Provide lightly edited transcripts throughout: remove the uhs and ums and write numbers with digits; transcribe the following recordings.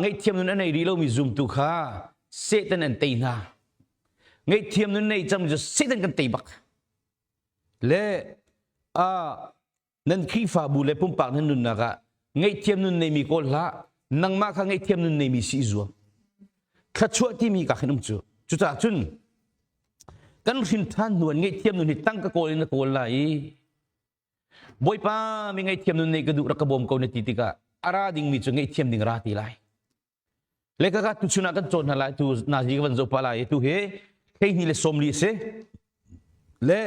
Ngaihthiam nun a nei rih lomi zumtu kha Satan an tei hna. Ngaihthiam nun nei cang cu Satan kan tei bak. Le a nan Khrihfabu le pumpak nan nunnak ah ngaihthiam nun neimi kawl hlah, nangmah kha ngaihthiam nun neimi si i zuam. Thluachuah timi ka khin um cu. Cucaah cun kan hrin ṭhan hnu an ngaihthiam nun hi tangka kawl in na kawl lai i Bawipa mi ngaihthiam nun nei ka duh rak ka bawm ko na ti tikah a ra dingmi cu ngaihthiam ding ra ti lai. Le ka ka tuchun ah kan cawn hna lai tu nazi ka van zoh pa lai tu hi 12 le 40 a si. Le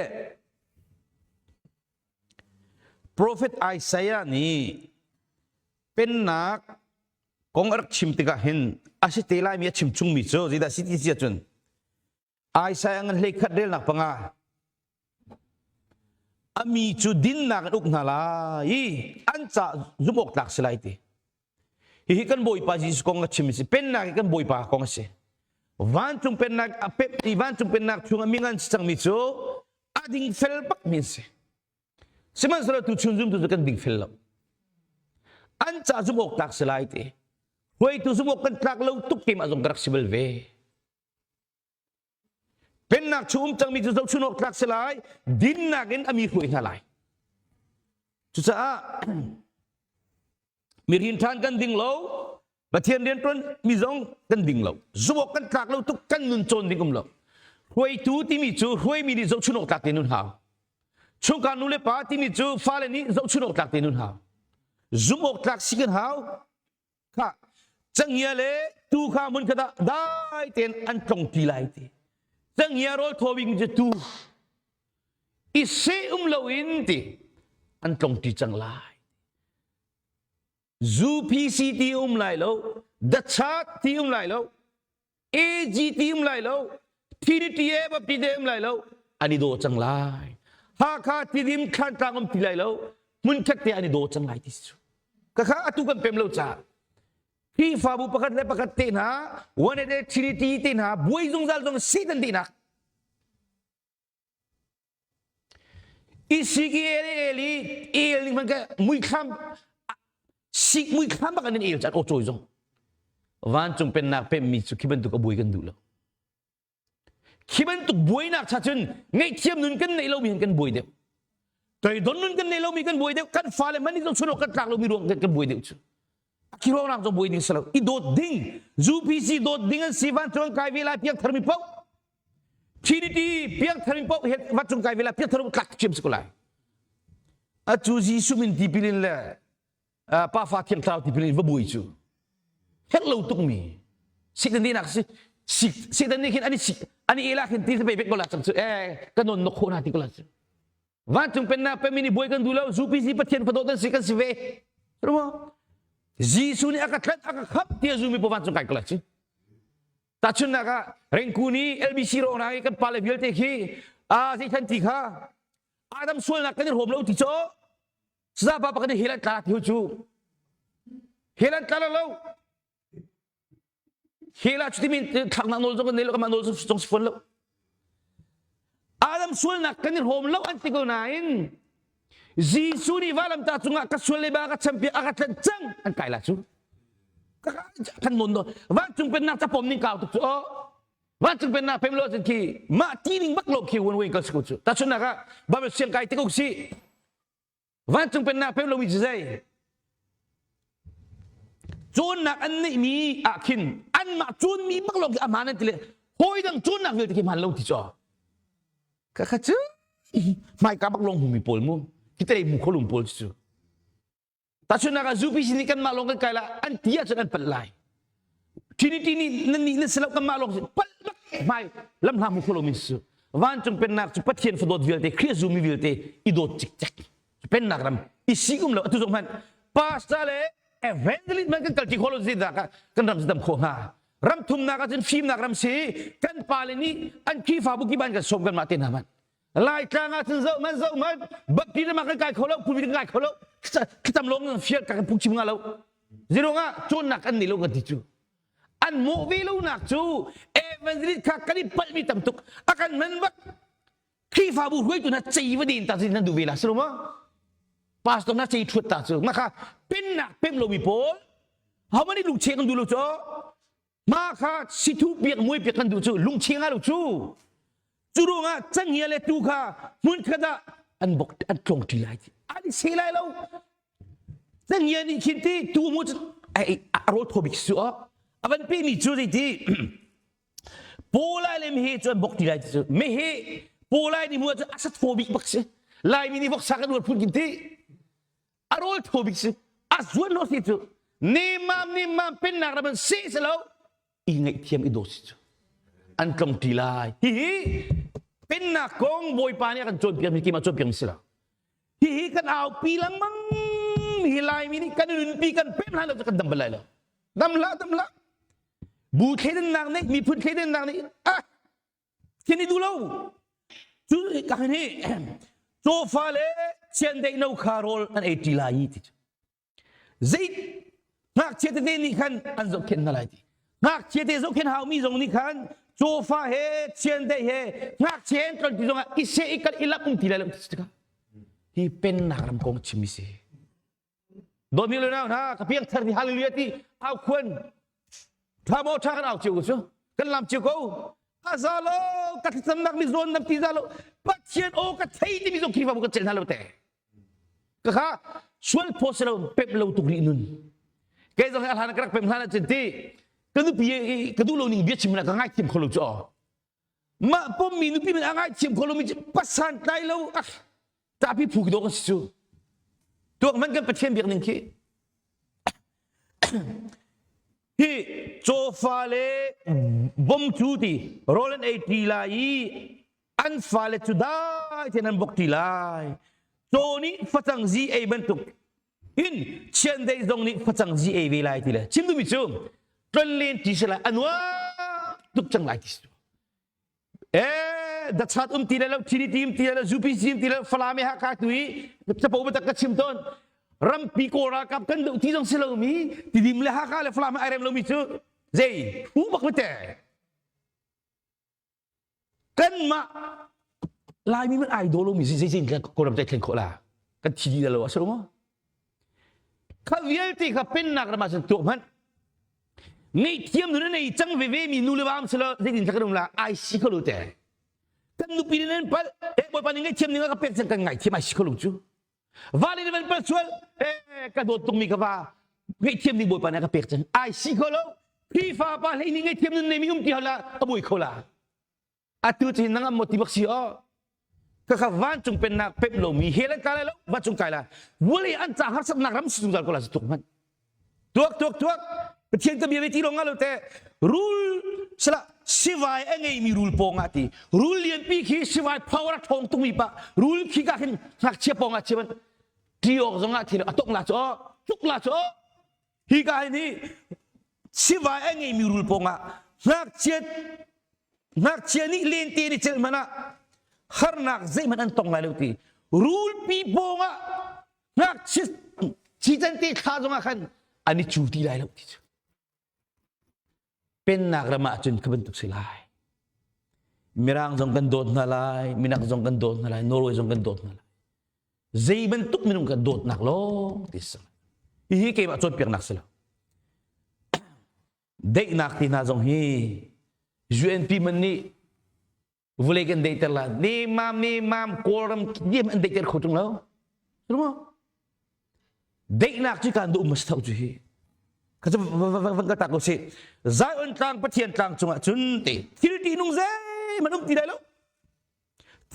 Prophet Isaiah nih pennak kong a rak chim tikah hin a si te laimi a chim chungmi cu zeidah si ti si ahcun Isaiah ngan hlei khat relnak panga a mi cu dinnak in uk hna lai i an ca zumh awk tlak si lai ti. Hihi kan Bawipa Jesuh kong a chim si. Pennak hi kan Bawipa kong a si. Vancung pennak a pep i vancung pennak chung a mingan si cangmi cu a dingfel bak mi an si. Sihmanhsehlaw tu chun zumtu cu kan dingfel lo. An ca zumh awk tlak si lai ti. Hruaitu zumh awk kan tlak lo tuk keimah zong ka rak si bal ve. Pennak chung um cangmi cu zohchun awk tlak si lai, dinnak in a mi hruai hna lai. Cucaah mi rian ṭhan kan ding lo, Pathian rianṭuan mi zong kan ding lo. Zumh awk kan tlak lo tuk kan nun cawn ding um lo. Hruaitu timi cu hruaimi nih zohchun awk tlak te nun hau. Chungkhar nu le pa timi cu fale nih zohchun awk tlak te nun hau. Zumh awk tlak si kan hau. Kha cangia le tu kha hmun khat ah dai tein an tlong ti lai ti. Cangia rawl thaw bik cu tu i seh um loin ti an tlong ti cang lai. UPC ti um lai lo, The Church ti um lai lo, AG ti um lai lo, Trinity e Baptist te um lai lo, an i daw cang lai. Hakha Tidim Thlantlang um ti lai lo, hmunkhat te an i daw cang lai ti cu. Khakha atu kan pem lo caah Khrihfabu pakhat le pakhat te hna, One and Trinity te hna, buai zungzal zong Satan dihnak. Isiki el el i el ning hmanh ka muithlam sik muithlam bak an in el caan aw cawi zong vancung pennak pemmi cu khi bantuk a buai kan duh lo khi bantuk buainak cha cun ngaihthiam nun kan neih lomi hin kan buai deuh toidon nun kan neih lomi kan buai deuh kan fale hmanh nih chunok kan tlak lomi ruang kan buai deuh cu khi ruang zong buai ding si lo i dawt ding UPC dawt ding an si vancung kai ve lai piang tharmi paoh Trinity piangthar in paoh he vancung kai ve lai piangthar tlak thiam si ko lai. Atu Jesuh min tipil in le pa fa thiang thlarau tipil in va buai cu herh lo tuk mi Satan nih nak si Satan nih khin ani ani ela khin ti pe bek ko la cang cu eh kan non nok kho na ti ko la cu vancung pennak pe mi nih buai kan duh lo UPC Pathian fadawt an si kan si ve rumo Jesuh nih a ka tlanh a ka khap ti a zumi po vancung kai ko la cu Tahchunhnak ah Rengkun i LBC rawng i kan pale vialte khi a zeithan ti kha Adam sualnak kan i hrawm lo ti cu saza pa pakhat hel an tla ti cu hel an tla lo hel ah cuti min thlaknak nawl zong kan nei lo kanmah nawl zong si fawn lo Adam sualnak kan i hrawm lo an ti ko nain Jesuh nih vailamtah cungah ka sual le ba ka champiak a ka tlanh cang an kai la cu kan non do vancung pennak ca pom ning kau tuk cu o vancung pennak pem lo cun khi mah ti ning bak lo khi wan wen kal si ko cu tahchunnak ah Bible siang kai te ko si vancung pennak pem lomi cu zei cawnnak an neihmi ah khin anmah cawnmi bak lo khi a hmaan an ti le hawi dang cawnnak vialte khi hmaan lo ti cu ka kha cu hmaika bak lawng hmumi pawl mu khi te mu kholum pawl cu tahchunhnak ah UPC nih kanmah lawng kan kai la an ti ahcun an palh lai Trinity nih nan nih nan si lo kanmah lawng si palh bak hmai lam hla mu kholo min su vancung pennak cu Pathian fadawt vialte Khrih zumi vialte i dawt cikcek pennak ram i si um lo atu zong hmanh pastor le evangelist man kan kalti kholo zi da kan ram dam kho hnga ram thumnak ahcun fimnak ram si kan pale nih an Khrihfabu kip an kan sawm kan mah te hna man Laitlang ah cun zoh man zoh man Baptist ram ah kan kai kho lo pulpit kan kai kho lo thlacam lawng kan fial kan phungchim nga lo zirung ah cawnnak an nei lo kan ti cu an mawh ve lo nak cu evangelist kha kan i palh mi tam tuk a kan man bak Khrihfabu hruaitu hna cei va den ta cu nan duh ve la si lo ma pastor na cei thuat ta cu maka pennak pem lomi pawl. Hohmanh nih lungchia kan duh lo cu. Mah kha sithu piak muai piak kan duh cu lungchia nga lo cu. Cu ruangah cangia le tu kha hmunkhat ah an bok an tlong ṭi lai ti. An i seh lai lo. Cangia nih khin ti tu mu cu ai a rawl thaw bik su a van pe mi cu zeiti Pawlai le meheh cu an bok ti lai ti cu meheh pawlai nih mu cu a sa thaw bik bak si. Laimi nih voksa kan uar phun kin ti. A rawl thaw bik si. A zuan lo si cu nemam nemam pennak ram an seh si lo i ngaihthiam i dawt si cu an tlong ṭi lai. Hihi pennak kong Bawipa nih a kan cawnpiak mi keimah cawnpiak mi si lo. Hihi kan aupi lengmang hi Laimi nih kan nunpi kan pem hlan lo cu kan dam bal lai lo. Dam hlah dam hlah. Bu thleidannak nih miphun thleidannak nih ah thin i duh lo. Cu ka hin hi cawfa le chiandeih no kha rawl an ei ṭi lai ti cu. Zei ngakchia tete nih khan an zohkhenh hna lai ti. Ngakchia te zohkhenh haumi zong nih khan cawfa he chiandeih he ngakchia he an tlon ti zongah i seh i kal i lak um ti lai lo ti tikah hi pennak ram kong chim si. Dawtmi le nau hna ka piangthar ni hallelujah ti au khuan tha maw tha kan au cio ko cu kan lam cio ko a za lo ka thlacamnak mi zawn nam ti za lo Pathian aw ka thei timi zong Khrihfabu kan celh hna lo te ka kha sual phaw si lo pep lo tuk rih nun kei zong hi a hlan ka rak pem hlan ah cun ti ka nupi ka duh lo ning bia chim na ka ngaithiam kho lo cu aw mah pommi nupi men a ngaithiam kho lo mi pasan tlai lo ah tapi phu ki do kan si cu tuak man kan Pathian biak ning khi hi cawfa le bom cu ti rawl an ei ti lai i an fale cu dai tein an bok ti lai caw nih facang zi ei bantuk in chiandeih zong nih facang zi ei ve lai ti le chim duhmi cu tlonlen ti si lai a nuam tuk cang lai ti si ee dachat um ti le lo TDT um ti le lo UPC um ti le Falam i Hakha tu i capo biatak ka chim tawn rampi kawl ralkap kan doh ti zong si lomi Tidim le Hakha le Falam ai rem lomi cu zei hu bak te kanmah Laimi man ai daw lomi zei zei Kawlram cai thlen khawh la kan thi dih lo a si lo maw kha vialte kha pennak ram ah cun tuak hmanh ngaihthiam nun a nei cang veve mi nu le va am silo zeitin kan um la ai si kho lo te kan nupi nih nan pal eh bawipa nih ngaihthiam ning a ka pek cang kan ngaithiam ai si kho lo cu va nih nan pal sual eh ka dawt tuk mi ka va ngaihthiam ning bawipa nih a ka pek cang ai si kho lo Khrihfa pa hlei nih ngaihthiam nun nei mi um ti hal la a buai kho la atu cu nang am ti bak si o ka kha vancung pennak pep lomi hell an kai lai lo vancung kai lai vawlei an ca harsatnak ram si zungzal ko la tuk hmanh tuak tuak tuak pathian ka bia ve ti lo nga lo te rul sala sivai a ngeimi rul pawng ah ti rul lianpi khi sivai power a ṭhawng tukmi pa rul khi ka khin ngakchia pawng ah chiaban ti awk zong ah thil a tok la chu tuk la chu hi ka hin hi sivai a ngeimi rul pawng ah ngakchia ngakchia nih lente ni celh hmanh ah harnak zeihmanh an tong lai lo ti rulpi pawng ah ngakchia cican te thla zong ah khan an i cu ti lai lo ti cu pennak ram ah cun kha bantuk si lai mirang zong kan dawt hna lai minak zong kan dawt hna lai Norway zong kan dawt hna lai zei bantuk minung kan dawtnak lawng ti si hihi keimah cawnpiaknak si lo daihnak ti hna zong hi UNP man nih vulei kan daihter la nemam nemam kawlram diam an daihter kho tung lo đúng không daihnak cu kan duh mas tho cu hi kha cu van ka tak ko si Zion tlang Pathian tlang cungah cun ti thil ti nung zei man um ti lai lo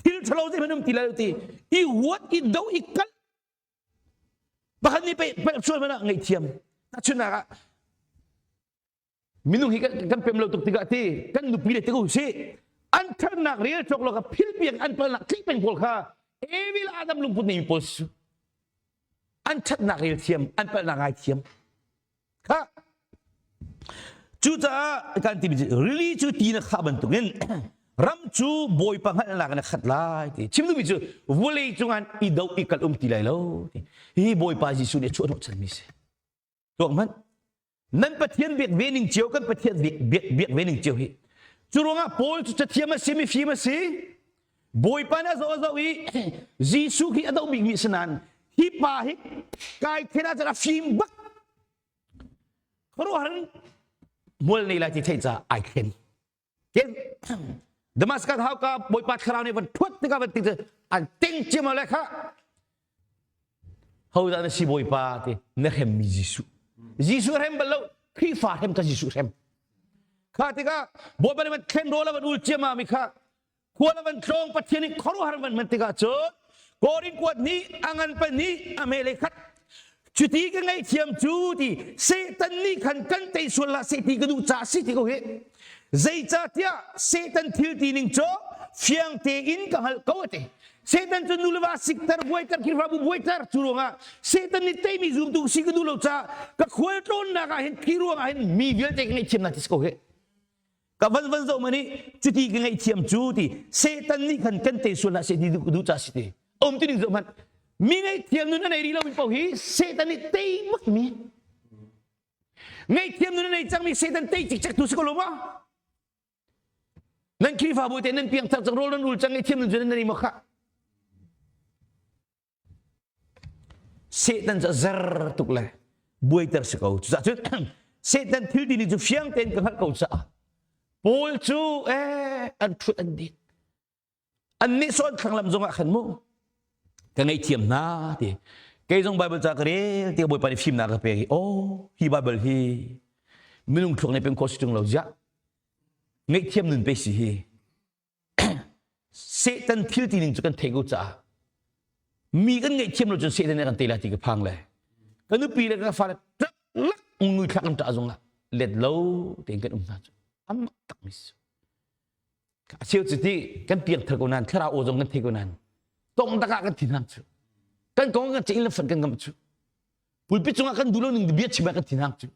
thil ṭhalo zei man um ti lai lo ti i huat i do i kal pakhat nih pei sual man ah ngaihthiam tahchunhnak ah minung hi kan pem lo tuk tikah ti kan nupi le te ko si an ṭhatnak rel cawk lo kha phil piak an palnak tlik peng pawl kha Evil Adam lungput nei pawl su an ṭhatnak rel thiam an palnak ngai thiam kha cucaah kan timi cu rili cu ti na khah bantukin ram cu bawipa hngalhnak in a khat lai ti chim duhmi cu vawlei cungah i do i kal um ti lai lo ti hi bawipa Jesuh nih a chuah hnawh chanmi si tuak hmanh nan pathian biak ve ning cio kan pathian biak biak ve ning cio hi cu ruangah Paul cu cathiam a si mifim a si bawipa nih a zoh a zoh i Jesuh hi a doh bikmi si nain hi pa hi kai then ah cun a fim bak. Khuaruahhar in mual nei lai ti theih caah ai thlen. Damascus hauka Bawipa thlarau nih van thuat tikah van ti an ting ciam le kha hodah na si Bawipa ti na hremmi Jesuh. Jesuh hrem bal lo Khrihfa hrem ka Jesuh hrem. Kha tikah Bawipa nih van thlen rawl a van ul ciam mi kha Khual a van tlawng Pathian nih khuaruahhar van hman tikah cun Korin kuat nih a ngan pahnih a hme le khat cuti ka ngaihthiam cu ti Satan nih khan kan tei sual hlah seh ti ka duh caah si ti ko hi zeicahtiah Satan thil ti ning cu fiang tein ka hngalh ko a ti Satan cu nu le va sikter buaiter Khrihfabu buaiter cu ruangah Satan nih teimi zumtu si ka duh lo caah ka khual tlawnnak ah hin khi ruangah hin mi vialte ka ngaihthiam hna ti si ko hi Ka van van zoh mani cuti ka ngaihthiam cu ti Satan nih khan kan tei sual hlah seh ti duh ca si ti um ti ding zoh hmanh mi ngaihthiam nun a nei rih lomi paoh hi Satan nih tei bak mi ngaihthiam nun a nei cangmi Satan tei cikcek tu si ko lo ma nan Khrihfabu te nan piangthar cang rawl nan ul cang ngaihthiam nun cu nan nei maw khah Satan cu a zer tuk le buaiter si ko. Cucaah cun Satan thil ti cu fiang tein ka hngalh ko caah Paul cu eh an ṭhut an din. An nih sawn thlanglam zongah khan mu ka ngaihthiam hna ti. Kei zong Bible ca ka rel ti Bawipa nih fimnak ka pek i oh hi Bible hi minung thluak nih peng khawh si ṭung lo ziah ngaihthiam nun pe si hi Satan thil ti ning cu kan theih ko caah mi kan ngaihthiam lo cun Satan nih kan tei lai ti ka phang le ka nupi le ka fale ṭak lak ngui thlak an ṭah zongah let lo tein kan um hna cu amak tak mi si a cheu cu ti kan piangthar ko nain thlarau aw zong kan thei ko nain tong tak ah kan thin hang cu kan kong kan ceih le fan kan ngam cu pulpit cungah kan duh lo ning bia chim ah kan thin hang cu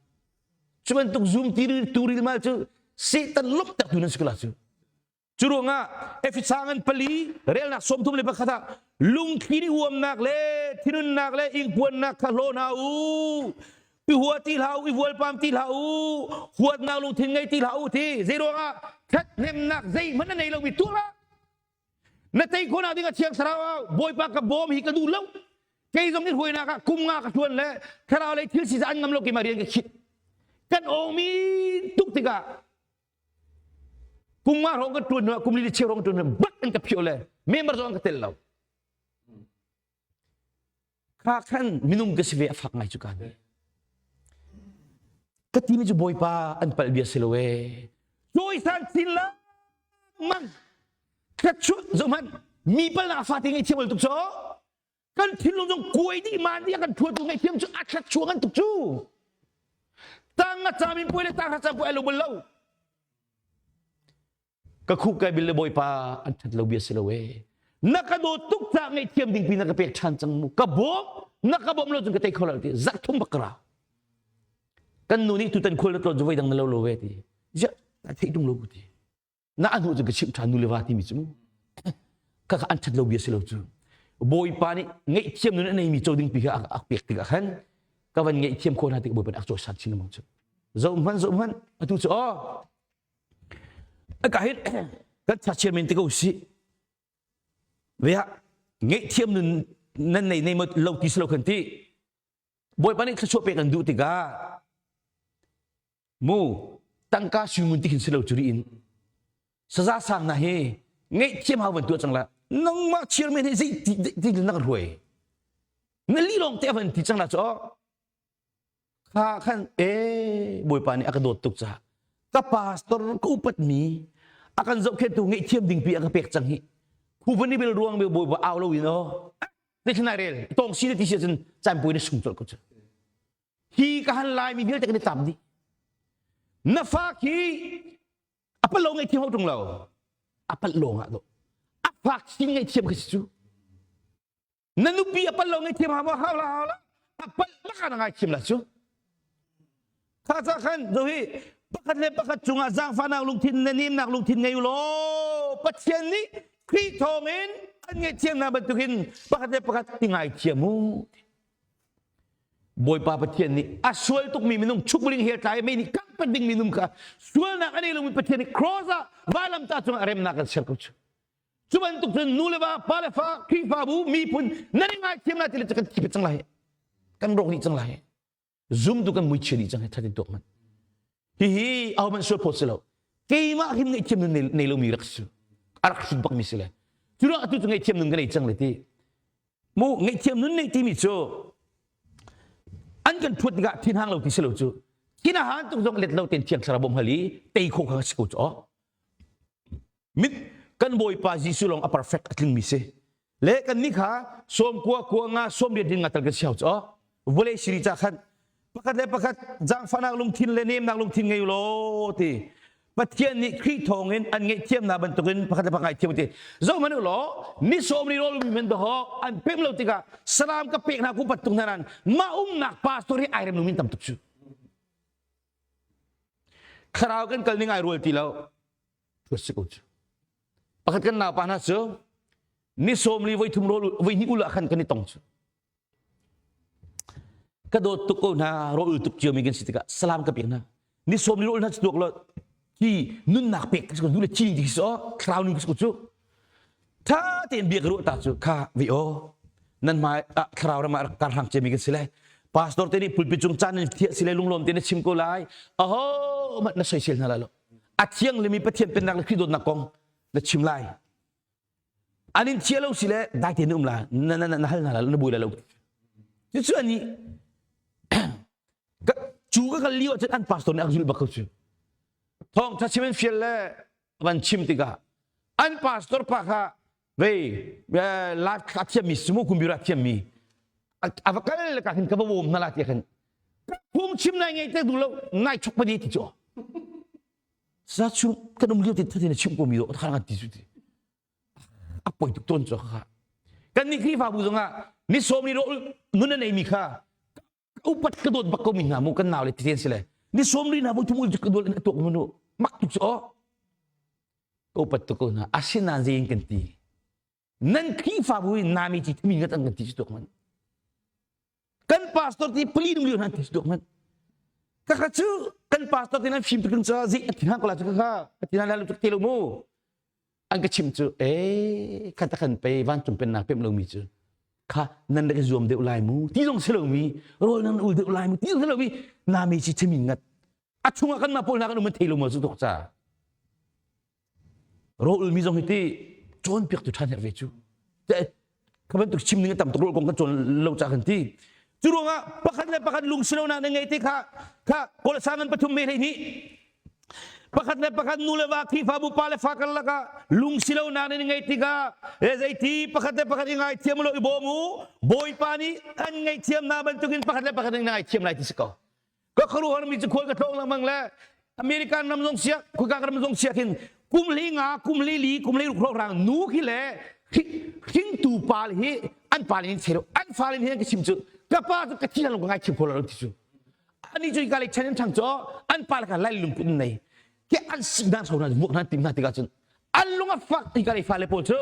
cu bantuk zoom ti turil mal cu Satan lawmhter tu nan si ko la cu cu ruangah Efesa ngan pali relnak 31 ah lungthli nih huamnak le thinunnak le ingpuannak kha hlaw hna u i hua ti hlah u i vualpam ti hlah u huatnak lungthin ngei ti hlah u ti zei ruangah thathnemnak zeihmanh na nei lomi tuah Na tei khawhnak ding a thiang thlarau ah Bawipa ka bawm hi ka duh lo. Kei zong nih hruainak ah kum nga ka tuan le thlarau lei thil si an ngam lo keimah rian ka khit. Kan awmi tuk tikah kum nga hrawng ka tuan hnu kum li cheu hrawng tuan hnu bak an ka phio le member zong an ka tel lo. Kha khan minung ka si ve a fak ngai cu kan. Ka timi cu Bawipa an palh bia si lo ee. Cawisan chin la mang thluachuah zohhmanh mi palnak fate ngaihthiam ol tuk cu kan thinlung zong kuai dih man dih kan thuatu ngaihthiam cu a thluachuah ngan tuk cu tang a camin puai le tang hra cam puai ai lo bal lo ka khuk kai bil le bawipa an that lo bia si lo ee na ka dawt tuk ca ngaihthiam ding pi na ka pek ṭhan cang mu ka bawm na ka bawm lo cun ka tei kho lo ti zarh thum bak ka ra kan nu nih tutan khual na tlawn cu voi dang na lo lo ve ti ziah na theih tung lo ku ti na a hnu cu ka chimh ṭhan nu le va timi cu mu ka ka an ṭhat lo bia si lo cu bawipa nih ngaihthiam nun a neimi co ding pi kha a pek tikah khan ka van ngaihthiam khawh hna tik bawipa nih a cawisan chin lengmang cu zoh hmanh zoh hmanh atu cu aw ka hin kan chachiar men te ko si ve ah ngaihthiam nun nan nei nei lo ti si lo khan ti bawipa nih thluachuah pek an duh tikah mu tangka suingun ti khin si lo curi in saza sang na hi ngaihthiam hau van tuah cang la nangmah chairman hi zei ti ti na ka hruai na li lawng te van ti cang la cho Kha khan ee Bawipa nih a ka dawt tuk caah ka pastor ka upatmi a kan zohkhenhtu ngaihthiam ding pi a ka pek cang hi khu van i bel ruang mi Bawipa au lo in aw zeitin ai rel tawng si le ti si ahcun caan puai na sung colh ko cu hi ka han lai mi vialte kan i tam dih na fa khi a pal lo ngaihthiam hau ṭung lo a palh lawng ah do a fak sin ngaihthiam ka si cu Na nupi a pal lo ngaihthiam hau maw? Hau la hau la. A pal bak ah na ngaithiam la cu. Kha ca khan zo hi pakhat le pakhat cungah zaangfahnak lungthin le nemnak lungthin ngei u law Pathian nih Khrih thawngin an ngaihthiam hna bantukin pakhat le pakhat i ngaithiam u. Bawipa Pathian nih a sual tukmi minung chukling he tlai mei nih kangpat ding minung kha sualnak a nei lomi Pathian nih cross ah vailamtah cungah remnak kan ser ko cu. Cu bantuk cun nu le va, pa le fa, Khrihfabu, miphun nan i ngaithiam lai ti le kan thi cang lai. Kan rawk dih cang lai. Zumtu kan muichia dih cang he thatin tuak man. Hihi ahohmanh sual phawt si lo. Keimah hin ngaihthiam nun nei lomi rak si. A rak hrut bakmi si le. Cu ruangah atu cu ngaihthiam nun ka nei cang le ti. Mu ngaihthiam nun neih timi cu an kan phuat tikah thinhang lo ti si lo cu. Thin a han tuk zong let lo ten thiang thlarau bawm hal i tei khawh kha si ko cu. Mit kan Bawipa Jesuh lawng a perfect a tlingmi si. Le kan nih kha sawm kua kua nga sawm riat ding nga tal kan si hau cu. Vawlei siri ca khan pakhat le pakhat zaangfahnak lungthin le nemnak lungthin ngei law ti. Pathian nih Khrih thawngin an ngaihthiamnak bantukin pakhat le pakhat ngaithiam ti. Zoh hmanh u law ni sawm ni rawl mi men doho an pem lo tikah salam ka pek hna ku pat tung hna nan mah umnak pastor hi ai rem lo min tam tuk cu. Thlarau kan kal ning ai rual ti lo. Si ko cu. Pakhat kan naupa hna cu ni sawm li voi thum rawl voi hnih ul ah khan kan i tong cu. Ka dawt tuk ko hna rawl ul tuk cio mi kan si tikah salam ka pek hna. Ni sawm li rawl hna cu tuak lo hi nunnak pek ka si ko nu le ci ti so thlarau nun ka si ko cu. Tha tein bia ka ruah ta cu kha vi aw nan hmai ah thlarau ram ah rak kar hlang ciami kan si le pastor te nih pulpit cung caan in thiah si le lunglawm te na chim ko lai aho hmanh na soisel hna lai lo a thianglimi Pathian pennak le Khrih dawtnak kong na chim lai an in thiah lo si le dai tein na um la na na na hal hna lai na buai lai lo cucu ani cu ka kal lio ahcun an pastor nih a zulh bak ko cu thawng tha chim in fial le van chim tikah an pastor pa kha vei live a thiammi sumo kumbira thiammi a va kal le ka khin ka va bawm hna la ti khin phung chim nai ngei te du lo nai chuk pa di ti chu sa chu kan um lio ti thatin chim ko mi do kha ti chu ti a poi tuk ton chu kha kan ni Khrihfabu zongah ni som ni ro nun na nei mi kha upat ka dawt bak ko mi hna mu kan nau le titen si le ni som ri na bu thum ul ka dawt in tuak nu mak tuk chu o ka upat tuk ko hna asinain zein kan ti nan Khrihfabu in nami ti mi ngat an kan ti chu tuak man kan pastor ti pali nung liu nan ti chu tuak man ka ka chu kan pastor ti nan fim tuk cha zi athi hang ko la chu ka ka athi hang la tuk te lo mu an ka chim cu ee kha ta khan pei vancung pennak pemh lomi cu kha nan rak i zuam deuh lai mu ti zong si lomi rawl nan ul deuh lai mu ti zong si lomi nami ci chimi ngat a chungah kan mah pawl hna kan um an thei lo maw cu tuk ca rawl ulmi zong hi ti cawnpiak tu ṭhan herh ve cu kha bantuk chim ning a tam tuk rawl kong kan cawn lo ca kan ti cu ruangah pakhat le pakhat lungsilonak na ngei te kha kha kawlsa ngan pathum me hlei nih pakhat le pakhat nu le va Khrihfabu pa le fa karlak ah lungsilonak nan ngei tikah le zeiti pakhat le pakhat i ngaithiam lo i bawm u Bawipa nih an ngaihthiam hna bantukin pakhat le pakhat in ngaithiam lai ti si ko ka khuaruahhar mi cu khual ka tlawng lengmang le American ram zong siak khuika ram zong siak hin kum li nga kum li li kum li ruk rang nu khi le hringtu pa hi an pa in chero an fa in hi ka chim cu ka pa cu ka thi lo ka ngai chim kho lo ti cu ani cu ka le chen in thang cho an pa le ka lai lungput nei ke an sik dan so na vuak nan tim na tikah cun an lung a fak ti ka le fa le pawl cu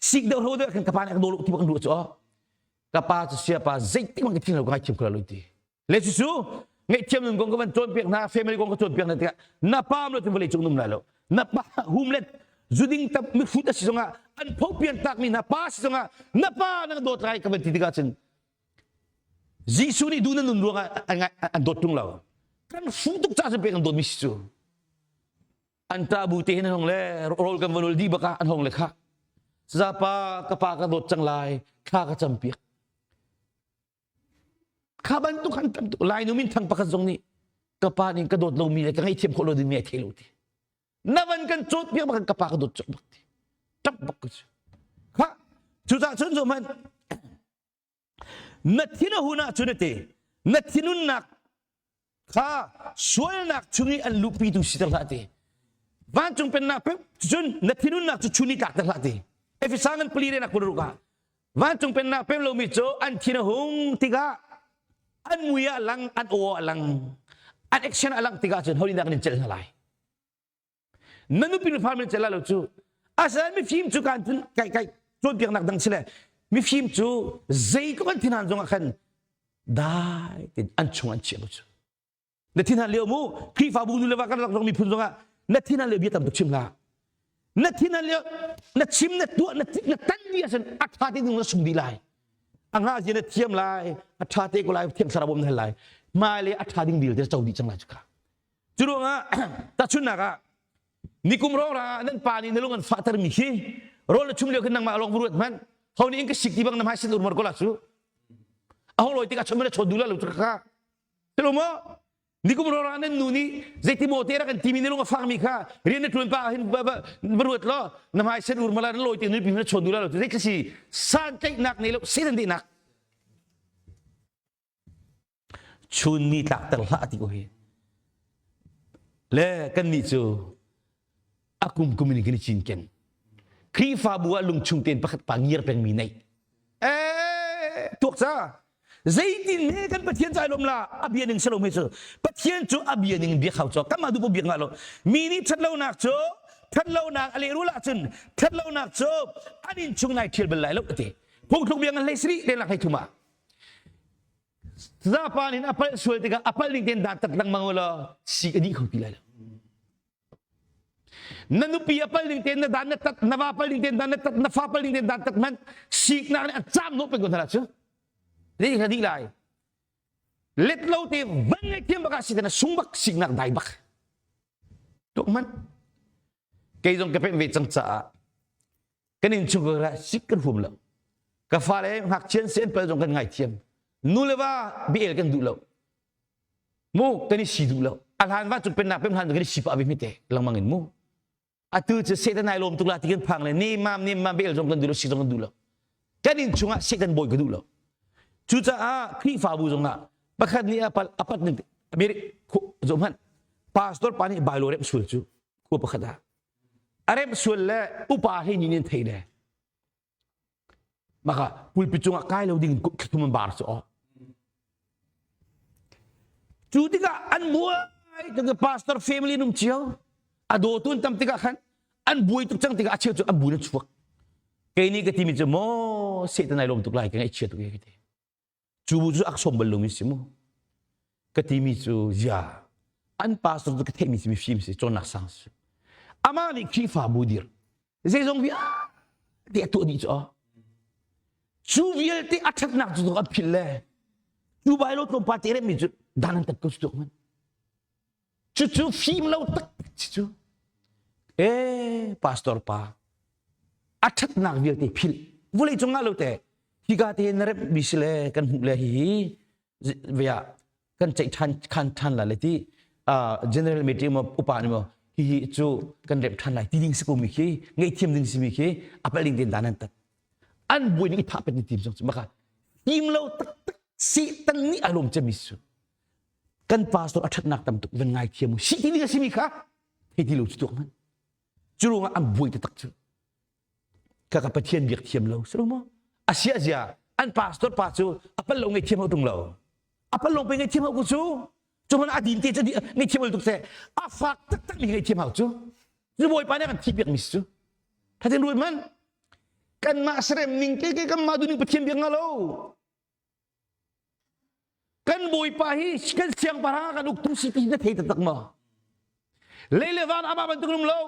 sik deuh ro deuh kan ka pa nih ka dawh ti bak an ruah cu ka pa cu sia pa zeitik man ka thi lo ka ngai chim kho lo ti Le cucu ngaihthiam nun kong ka van cawnpiak hna, family kong ka cawnpiak hna tikah na pa lo cun vawlei cung num lai lo. Na pa hum le zuding tam mihrut a si zongah an phopian takmi hna pa si zongah na pa na dawt lai ka van ti tikah cun Jesuh nih duh na nun ruangah an dawt tung lo. Kan hrum tuk ca pek an dawtmi si cu. An ta bu te hin an hong le rawl kan van ul dih bak ah an hong le kha. Zapa ka pa ka dawt cang lai, thla ka cam piak. Kha bantuk han tam tuk Lainu minthang pakhat zong nih ka pa nih ka dawt lomi le ka ngaihthiam khawh lo dingmi ai thei lo ti. Na van kan cawt piak bak ka pa ka dawt cawk bak ti. Ṭap bak ka cu. Kha cucah cun zo hmanh na thin a hun ahcun a ti na thinunnak kha sualnak chung i an luhpitu siter hlah ti. Vancung pennak pek cun na thinunnak cu chun i tlakter hlah ti. Efesa ngan pali re nak kul ruk ah Vancung pennak pem lomi cu an thin a hung tikah an mui ah lang, an aw ah lang, an action ah lang tikah cun holindak in celh hna lai. Na nupi nu farm in celh lai lo cu. Asinain mifim cu kan kai kai cawnpiaknak dang si le mifim cu zeitluk an thinhan zongah khan dai tin an chung an chiah lo cu. Na thinhan lio mu Khrihfabu nu le va kan rak zong miphun zongah na thinhan lio bia tam tuk chim hlah. Na thinhan lio na chim na tuah na na tan dih ahcun a ṭha te ding na sung dih lai. A nga zia na thiam lai, a ṭha te ko lai, thiam thlarau bawm na hal lai. Hmailei a ṭha ding dil te co dih cang lai cu kha. Cu ruangah tahchunhnak ah nikum rawng ah nan pa nih na lung an fahtermi khi rawl na chum lio khin nangmah lawng ruat hmanh ho nih in ka sik ti bang na hmai sin urmar ko la cu a hong lawi tikah chon na chawn duh la lo cu kha Hello mo nikum rawng ah nan nu nih zeiti maw te rak kan timi na lung a fakmi kha rian na ṭuan pa hin va ruat law na hmai sen urmala na lawi te nupi na chawn duh la lo cu zei si santlaihnak nei lo setan dehnak Chun ni tlakter hlah ti ko hi. Le kannih cu a kum kum in kan i cinken. Khrihfabu ah lungchung tein pakhat pa ngiar pengmi nei. Eh, tuak ca. Zeitin he kan Pathian ca lom la a bia ning salo me cu. Pathian cu a bia ning biak hau cu. Kanmah duh biak nga lo. Mi nih thatlonak cu thatlonak a lehrul ahcun thatlonak cu an inn chung nai thial bal lai lo ati. Phungthluk bia ngan hlei sri lelak hlei thum ah. Zapan in a palh sual tikah a palh ning tein dantat lengmang u law si a dih kho ti lai lo. Na nupi a pal ning tein na dan na tat, na va pal ning tein dan na tat, na fa pal ning tein dan tat hmanh siknak nih a caam hnawh peng ko hna cu. Dih kha dih lai. Let lo te van ngai thiam bak ah si na sung bak siknak dai bak. Tuk man. Kei zong ka pemh ve cang caah kan inn chung ka sik kan huam lo. Ka fale ngakchian sen pal zong kan ngaithiam. Nu le va biel kan duh lo. Mu kan i si duh lo. A hlan va cu pennak pem hlan kan i si pah ve hmete lengmang in mu. Atu cu Satan ai lawm tuk la ti kan phang le ni mam ni mam bel zong kan duh lo si zong kan duh lo. Kan inn chungah Satan bawi ka duh lo. Cucaah Khrihfabu zongah pakhat nih a pal a pat ning America zoh hmanh pastor pa nih bailo rem sual cu khua pakhat ah a remh sual le upa hlei nih an thei le maka pulpit cungah kai lo ding thum an bar cu aw cu tikah an buai tuk pastor family num cio a dawtu an tam tikah khan an buai tuk cang tikah a cheu cu an bu na chuak kei nih ka timi cu maw Satan ai lawm tuk lai ka ngaihchia tuk ka ti Cu bu cu ak sawm bal lomi si mu. Ka timi cu zia an pastor cu ka theihmi si mifim si cawnnak sang si. Amah nih Khrihfabu dir zeizong vialte a tuah dih cu cu vialte a ṭhatnak cu an philh le cu bai lo tlawmpal te remmi cu dan an tat ko cu tuak man. Cucu fim lo taktak si cu. Eh, pastor pa, a ṭhatnak vialte philh. Vulei cung ah lo te, hika te na rep mi si le kan hmuh le hihi via kan ceih ṭhan khan ṭhan la le ti general meeting mo upa ni mo hihi cu kan rep ṭhan lai ti ding si ko mi khi ngaihthiam ding si mi khi a pal ding ten dan an tat an buai ning i thah pet ni tim zong cu maka fim lo taktak Satan nih a lawm cemi su kan pastor a ṭhatnak tam tuk van ngai thiam u si ti ding a simi kha hei ti lo cu tuak hmanh cu ruangah an buai taktak cu ka ka pathian biak thiam lo si lo maw a sia zia an pastor pa cu a pal lo ngei thiam ho tung lo a pal lo pe ngei thiam ho ku cu cu hman a din te cu ngei thiam tuk se a fak taktak mi ngei thiam hau cu cu bawipa nih kan thi piak mi cu thatin ruai man kanmah serem ning ke ke kanmah duning pathian biak nga lo Kan Bawipa hi kan siangpahrang kan uktu si ti na thei taktak maw? Lei le van amah bantuk um lo.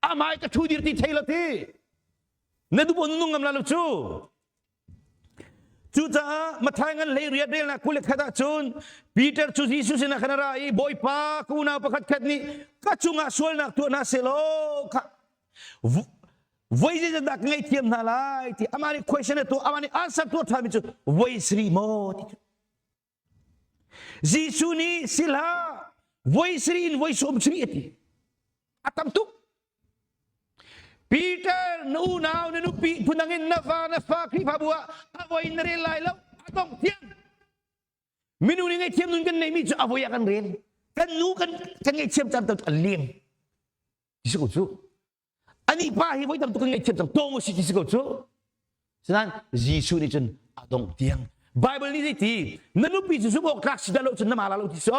Amah ka thu dir ti thei lo ti. Na duh nung ngam la lo cu. Cucaah Matthai ngan hlei riat relnak 21 ah cun Peter cu Jesuh sinah khan a ra i Bawipa ka unau pakhat khat nih ka cungah sualnak tuah hna selaw kha voi zeizat dah ka ngaihthiam hna lai ti amah nih question a tuah amah nih answer tuah ṭhanmi cu voi sarih maw ti cu Jesuh nih sila voi sarih in voi sawm sarih a ti a tam tuk Peter na unau na nupi phundang in na va na fa Khrihfabu ah a voi na rel lai lo a dongh tiang minung nih ngaihthiam nun kan neimi cu a voi ah kan rel kan nu kan kan ngaihthiam caan tam an lem ti si ko cu Anih pa hi voi tam tuk kan ngaihthiam cang tawng si ti si ko cu. Sinain Jesuh nih cun a dongh tiang Bible nih zeiti na nupi cu zumh awk tlak si dah lo cun na ma la lo ti so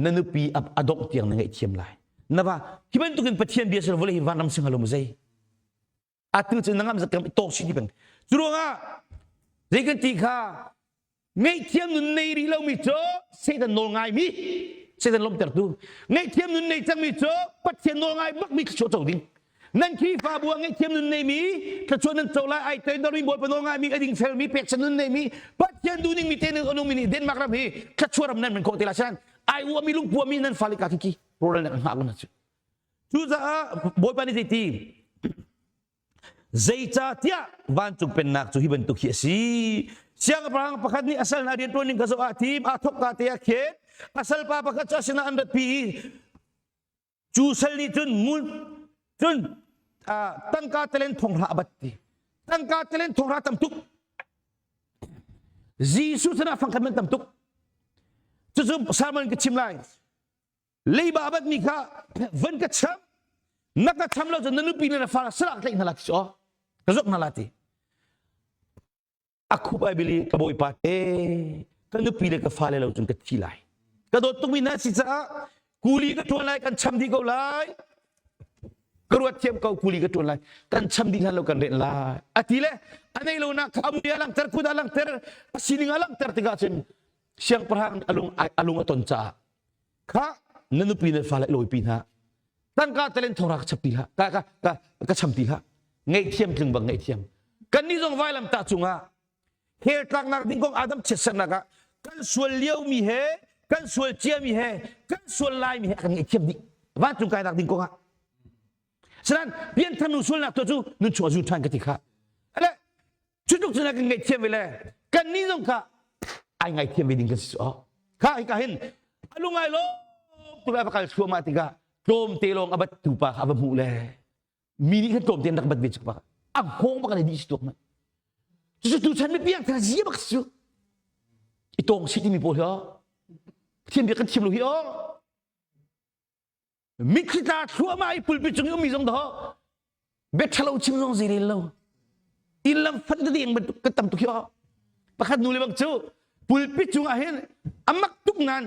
na nupi a dongh tiang na ngaihthiam lai. Na va hi bantukin Pathian bia sin vawlei hi vanram sing halo mu zei. Atu cu na ngam zat kam tawk si ti peng. Cu ruangah zei kan ti kha Ngaihthiam nun nei rih lomi cu Satan nawl ngaimi Satan lawmhtertu ngaihthiam nun nei cangmi cu Pathian nawl ngai bakmi thluachuah co ding nan Khrihfabu ah ngaihthiam nun neimi thluachuah nan co lai ai toidormi Bawipa nawl ngaimi a dingfelmi pekchanh nun neimi Pathian duhning mi te nan nungmi nih Denmark ram hi thluachuah ram nan man khawh te lai sian. Ai uami lungpuami nan fale ka khi rawlral nak hngah ko na cu. Cucaah Bawipa nih zeiti Zeicahtiah vancung pennak cu hi bantuk hi a si. Siangpahrang pakhat nih a sal hna rianṭuan ning kha zoh ah thim aa thawkka te ah khin a salpa pakhat cu a sinah an ratpi i cu sal nih cun ngun cun tangka talen thonghra a bat ti. Tangka talen thonghra tam tuk. Jesuh sinah fangkhat man tam tuk. Cucu sermon ka chim lai. Leiba a batmi kha van ka cham na ka cham lo cun na nupi le na fa sarak tlaih hna la ti cu ka zok hna la ti a khup ai bili ka bawipa te ka nupi le ka fale lo cun ka thi lai ka dawt tukmi na si caah kuli ka ṭuan lai kan cham dih ko lai ka ruat thiam ko kuli ka ṭuan lai kan cham dih hlan lo kan renh lai a ti le a nei lo nak kha a mui a langhter kut a langhter a sining a langhter tikah cun siangpahrang alung alung a ton caah Kha na nupi le fale lawipi hna. Tangka talen thongra ka chap ti hlah. Ka ka ka ka cham ti hlah. Ngaihthiam tling bang ngaihthiam. Kan nih zong vailam tah cungah hell tlaknak ding kong Adam chiatsernak ah kan sual lio mi he kan sual cia mi he kan sual lai mi he kan ngaihthiam dih. Vancung kainak ding kong ah. Sanan pianthar nu sualnak to cu nun chung a zun ṭhan ka ti kha. Ale Cu tluk cun a kan ngaihthiam ve le kan nih zong kha ai ngaithiam ve ding kan si cu. Kha hika hin a lungai lo tu a va kal thluahmah tikah tlawmte lawng a bat tu pa kha a va hmuh le mi nih khan tlawmte an rak bat ve cu pa a hngawng bak an dih si tuak man. Cucu tuchan mi piang thar zia bak si cu. I tawng si timi pawl hi o. Pathian bia kan thiam lo hi o. Mitthli tla thluahmah i pulpit cung i ummi zong dawh bia ṭhalo chim zong zei rel lo inn lam fat deng bantuk kan tam tuk hi aw pakhat nu le bang cu pulpit cung ah hin a mak tuk nan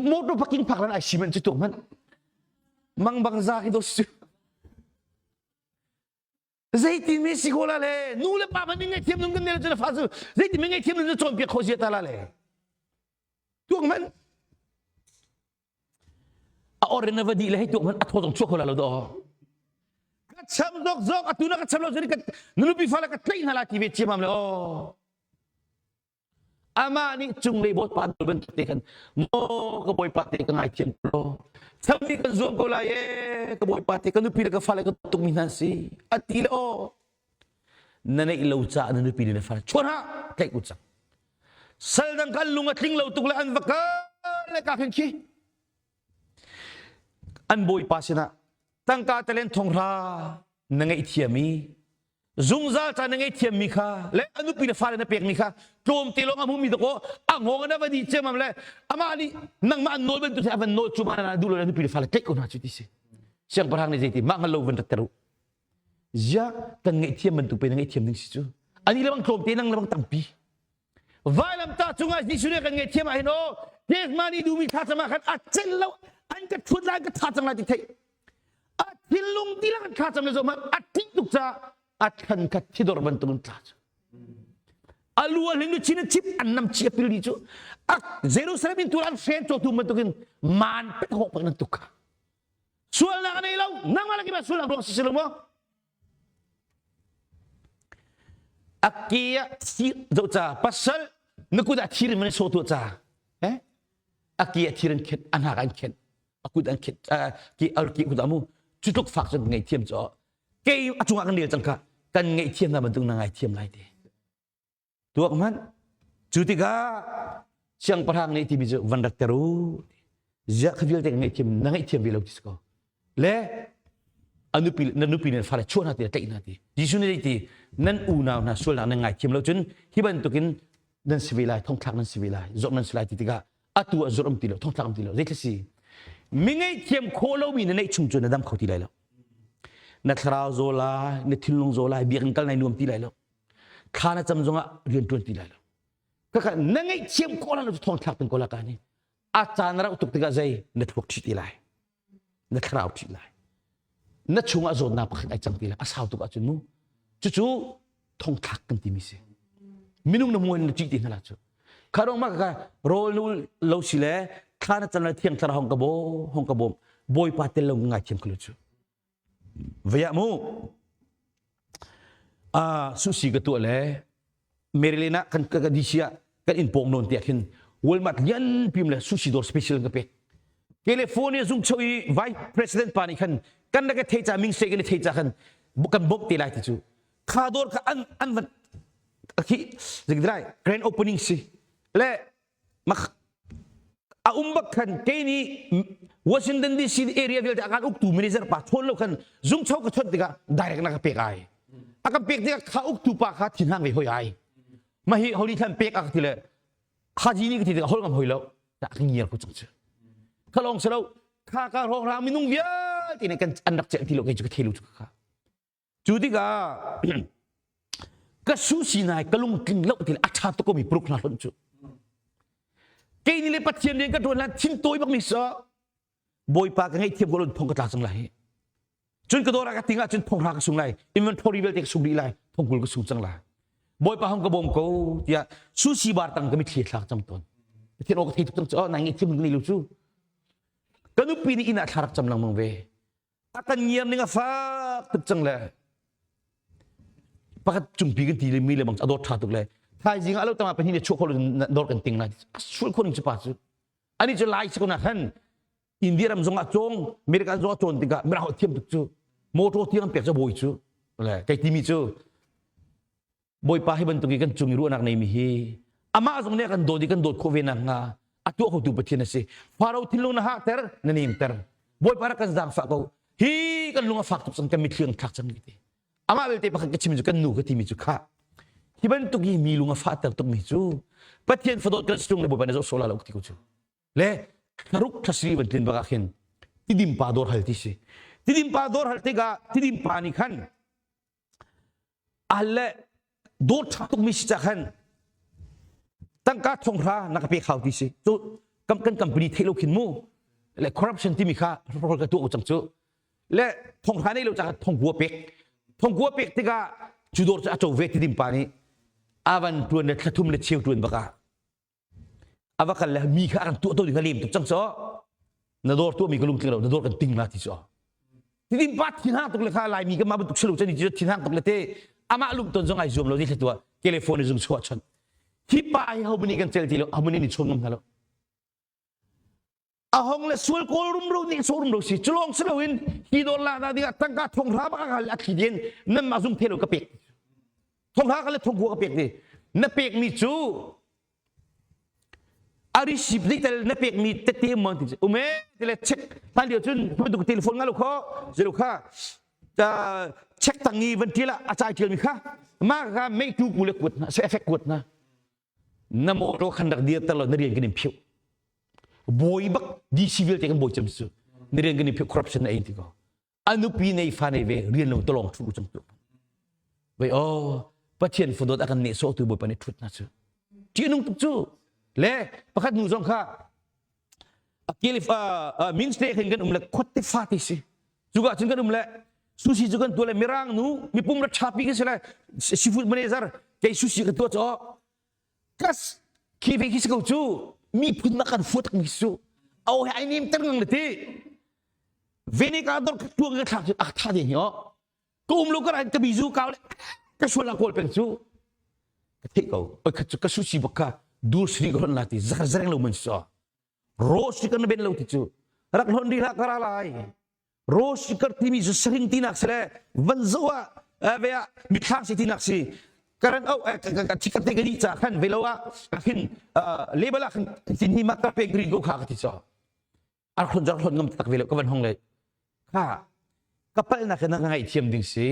motor parking phak lan ai siman cu tuk hmanh mang bang za khi do su zeitin mi si ko la le nu le pa hmanh ngaihthiam nun kan nei lo cu na fa cu zeitin mi ngaihthiam nun na cawnpiak kho zia ta la le tuak hmanh A or in a va dih le hei tuak hmanh a thaw zong chuak kho la lo daw. Ka cham zok zok atu na ka cham lo cun ka na nupi fale ka tlaih hna la ti ve ciamam le aw. Amah nih cunglei bawipa nawl bantuk te khan maw ka bawipa te ka ngaithiam ko cham ni kan zuam ko lai e ka bawipa te ka nupi le ka fale ka tukmi hna si a ti le aw na neih lo caah na nupi le na fale chuan ha tlaih u cang Sal dang kan lung a tling lo tuk le an va kal le ka khin khi. An bawipa sinah tangka talen thonghra na ngaihthiam i zungzal ca na ngaihthiam mi kha le a nupi le fale na pek mi kha tlawmte lawng a hmumi dakaw a ngawng na va di ciamam le amah nih nangmah an nawl bantuk a van nawl cu ma na duh lo le nupi le fale tlaih ko hna cu ti si siangpahrang nih zeiti mah hngal lo van rat ter u Ziah kan ngaihthiam bantuk pe na ngaihthiam ding si cu. Ani le bang tlawmte nang le bang tampi. Vailamtah cungah Jesuh nih kan ngaihthiam ah hin aw Gethsemane duhmi thlacam ah khan a cel lo an ka ṭhut lai ka tha cang lai ti theih. A thinlung tilang an thlacam le zoh hmanh a ṭih tuk caah a thlan kha thidor bantuk in tla cu. A lu a hling lu chin chip an nam chi a pil dih cu. A Jerusalem in tu an hren cawtu bantukin man pet hawk bak nan tuk kha. Sualnak a nei lo. Nangmah le keimah sualnak ruang si si lo maw? A ke ah thi zoh ca pasal na kut ah thir in man so tuah ca eh a ke ah thir an khenh a hnak an khenh a kut an khenh ke ar ke kut amu cu tluk fak cun ngei thiam cu kei a cungah kan rel cang kha kan ngaihthiam na bantuk na ngaithiam lai te Tuak hmanh. Cu tikah siangpahrang nih timi cu van rat ter u. Ziah kha vialte ka ngaihthiam na ngaihthiam ve lo ti si ko. Le a nupi na nupi le fale chuah hna ti tlaih hna ti. Jesuh nih ti nan unau hna sualnak nan ngaithiam lo cun hi bantukin nan si ve lai thongthlak nan si ve lai zawrh nan si lai ti tikah atu ah zawrh um ti lo thongthlak um ti lo zei si mi ngaihthiam khawh lomi na neih chung cu na dam kho ti lai lo na thlarau zaw lai na thinlung zaw lai biakinn kal nai nuam ti lai lo thla na cam zongah rian ṭuan ti lai lo kaka na ngaihthiam khawh lo thong thlak peng ko la ka ni a caan rauh tuk tikah zei na thluak ṭhi ti lai na thlarau ṭhi lai na chungah zawtnak pakhat ai cang ti lai a sau tuk ahcun mu cucu thongthlak kan timi si minung na hmuan na ṭih ti hna la cu kha rong ma ka rawl nu lo si le thla na cam le thiang thlarau hong ka bo hong ka bawm bawipa tel lo ngai thiam khalo cu Vaya mu susi ka tuah le Maryland ah kan ka DC ah kan inn pawng nawn tiah khin Walmart lian pim le sushi dawr special ka pek. California zung cho i vice president pa nih khan kan rak thei ca ming se kan thei ca khan kan bawmh te lai ti cu kha dawr kha an an van khi zikdrai grand opening si le a um bak khan kei nih Washington DC area vialte a kan uktu manager pa chawn lo khan zung cho ka chawnh tikah direct na ka pek ai a kan pek tikah kha uktu pa kha thinhang ve hoi ai ma hi holi thlan pek a ka ti le haji nih ka ti tikah hol ngam hoi lo ta ka ngiar ko cang cu khalong selo kha ka hrawng rang minung vialte nih kan an rak celh ti lo kei cu ka thei lo cu kha Cu tikah ka su sinai ka lungtling lo ti a ṭha tuk komi pruk hna hlonh cu. Kei nih le Pathian rian ka ṭuan hlan thin tawi bak mi sa Bawipa ka ngaihthiam ko lon thong ka tla cang lai. Cun ka dawr ah ka ting ahcun thong hra ka sung lai. Inventory vialte ka sung dih lai. Thongkul ka sung cang lai. Bawipa hong ka bawm ko tiah sushi bar tang ka mitthli thlak cang tawn. Pathian aw ka thei tuk cang cu. Oh, nai ngaihthiam ni lo cu. Ka nupi nih inn ah thla rak cam lengmang ve. A kan ngiar ning a fak tuk cang le pakhat cungpi kan ti le mi le bang a dawt ṭha tuk le thaizing ah lo tama pahnih le chuah kho lo dawr kan ting lai a sul kho ning cu pa cu ani cu lai si ko na khan India ram zong ah cawng America zong ah cawn tikah mirang thiam tuk cu motor tiang pek cu bawi cu le kei timi cu Bawipa hi bantuk i kan cung i ruahnak neimi hi amah zong nih a kan dawt i kan dawt khawh ve nakhnga a tuah khotu Pathian a si. Faro thinlung na hahter, na nemter. Bawipa rak kan zaangfah ko. Hi kan lung a fak tuk cang, kan mitthli an thlak cang ti. Amah belte pakhat ka chim cu kan nu ka timi cu khah. Hi bantuk i mi lung a fahter tukmi cu Pathian fadawt kan si le Bawipa nih zoh sawh la lo ti ko cu. Le thlaruk thlasiri van tlin bak ah khin tidim pa dawr hal ti si. Tidim pa dawr hal tikah tidim pa nih khan Al le dawt ṭha tukmi si ca khan tangka thonghra na ka pek hau ti si. Cu kan kan company theih lo khin mu. Le corruption timi kha hrol ka tuah ko cang cu. Le thonghra nei lo ca thongkua pek. Thongkua pek tikah cu dawr cu a co ve ti dim pa nih avan tuan le thlathum le cheu tuan bak ah a va kal le mi kha an tuah to ding a lem tuk cang so na dawr tuah mi ka lungtling lo na dawr kan ting la ti so tidim pa thinhang tuk le kha laimi ka ma bantuk silo chan ti thinhang tuk le te amah lung ton zong ai zuam lo ni thla tua telephone zung chuah chon hi pa hi ho mani kan cel ti lo ho mani ni chon ngam hna lo a hong le sual kawl rumro nih so rumro si culong si loin hi dawr la na dingah tangka thong hra bak hal a thli dien nan mah zum thelo ka pek thong hra ka le thong ka pek ni na pek mi cu a receipt tel na pek mi tete mon ti ume tele check hlan lio cun bantuk telephone nga lo kho zero kha check tangi van tila a chai tial mi kha ma ka mei tu ku le kuat na se effect kuat na na motor khan rak dir ter lo na rian kan in phiu bawi bak DC vialte kan bawi cem su na rian kan in phiu corruption na ei ti ko anupi nei fa nei ve rian lo tolong thu cang tu vai oh pathian fadot akan ne so tu bawipa ne thut na chu ti nung tuk chu le pakhat nu zong kha akilif min ste khin kan um le khotte fa ti si cuka cun kan um le sushi cu kan tua le mirang nu mipum ra ṭhapi kan si lai seafood manager kei sushi ka tua cu kas khi ve khi si ko cu miphun na kan fuat mi su au he ai nim ter ngang le ti vinegar dor ka tuang ka thlak cu a tha ding hi o ka um lo ka ran ka bizu kau le ka sual la kawl peng cu ka theih ko oi khat cu ka sushi bak ka dur sri ka hon la ti zar zareng lo man so rose kan ben lo ti cu rak hlon ri hlah ka ra lai rose kar timi cu saring tinak si le van zo ah ve ah mitthlang si tinak si karan au ka chikat te ka di cha khan velo ah khin label ah khan tin hi ma ka pe green go kha ka ti cho ar khon jar khon ngam tak velo ka van hong le kha ka palnak na ngaihthiam ding si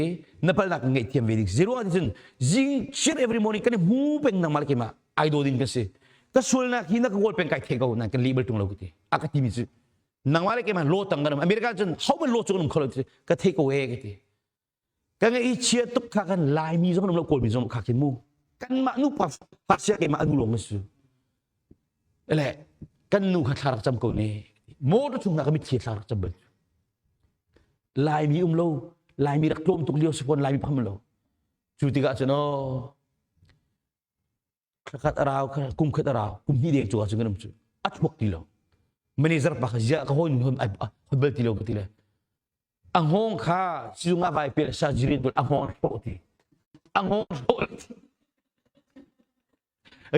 na palnak ngaihthiam ve ding si ruang cun zing cheer every morning kan hmu peng nang mal kima ai do ding kan si ka sualnak hi na ka kawl peng kai the ko nan kan li bal tung lo ka ti a ka ti mi cu nangmah le keimah law tang kan um America cun ho man law cu kan um kho lo ti ka thei ko e ka ti ka ngai chia tuk kha kan Laimi zong kan um lo Kawlmi zong kha khin mu kanmah nu pa sia keimah anu lawng kan si le kan nu kha thla rak cam ko ne motor chung na ka mitthli thla rak cam bal Laimi um lo Laimi rak tlawm tuk lio si fawn Laimi pham lo cu tikah cun aw Thlakhat a rau, kum khat a rau, kum hnih deng cu ahcun kan um cu. A chuak ti lo. Manager pa kha ziah ka hawi hon hon bal ti lo ka ti le. A hngawng kha sizung ah vai pel surgery bul a hngawng hrawh ti. A hngawng hrawh ti.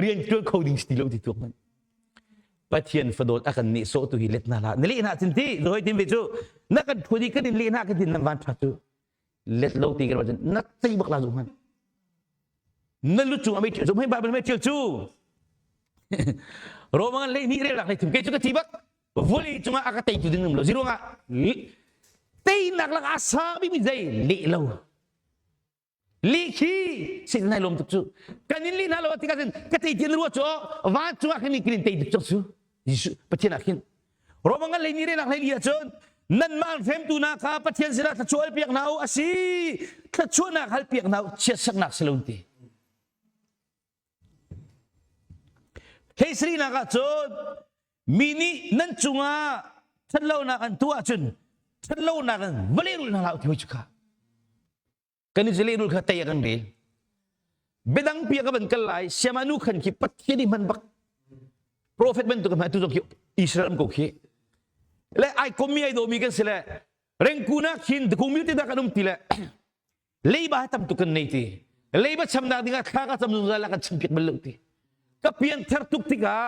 Rian tuan kho ding si ti lo ti tuak man. Pathian fadawt a kan nih sawh tu hi let na la na leh na cin ti zoi tin ve cu na kan thudi kan in leh na kan tin nan van tha cu let lo ti kan cun na tei bak la zu hman na lu cung amei zum hei bible mei thil cu Roman lei ni rel lak lei thim ke cu ka ti bak vawlei cungah a ka teitu ding um lo ziruangah teinak lak a sang bikmi zei leh lo lih khi sin nai lom tuk cu kan in lih hna lo tikah cun ka tei tian rua cu van cungah khin kin in tei tuk cang cu Jesuh Pathian ah khin Roma ngan lei ni re nak hlei li ahcun nanmah hremtu na kha Pathian sinah thluachuah piak hna u asi thluachuahnak hal piak hna u chiatsaknak si lo ti Hleisarinak ah cun mi nih nan cungah ṭhatlonak an tuah ahcun ṭhatlonak in va lehrulh hna hlah u ti hoi cu kha. Kan i lehrulh kha tei a kan rel. Biadang pi ka van kal lai siama nu khan khi Pathian i hman bak profet bantuk hman tu zong khi Israel am ko khi le ai komi ai domi kan si le rengkuna khin kumil te da kan um ti le Leiba hi tam tuk kan nei ti. Leiba chamnak dingah thla ka cam zungzal la kan champiak bal lo ti. Ka pianthar tuk tikah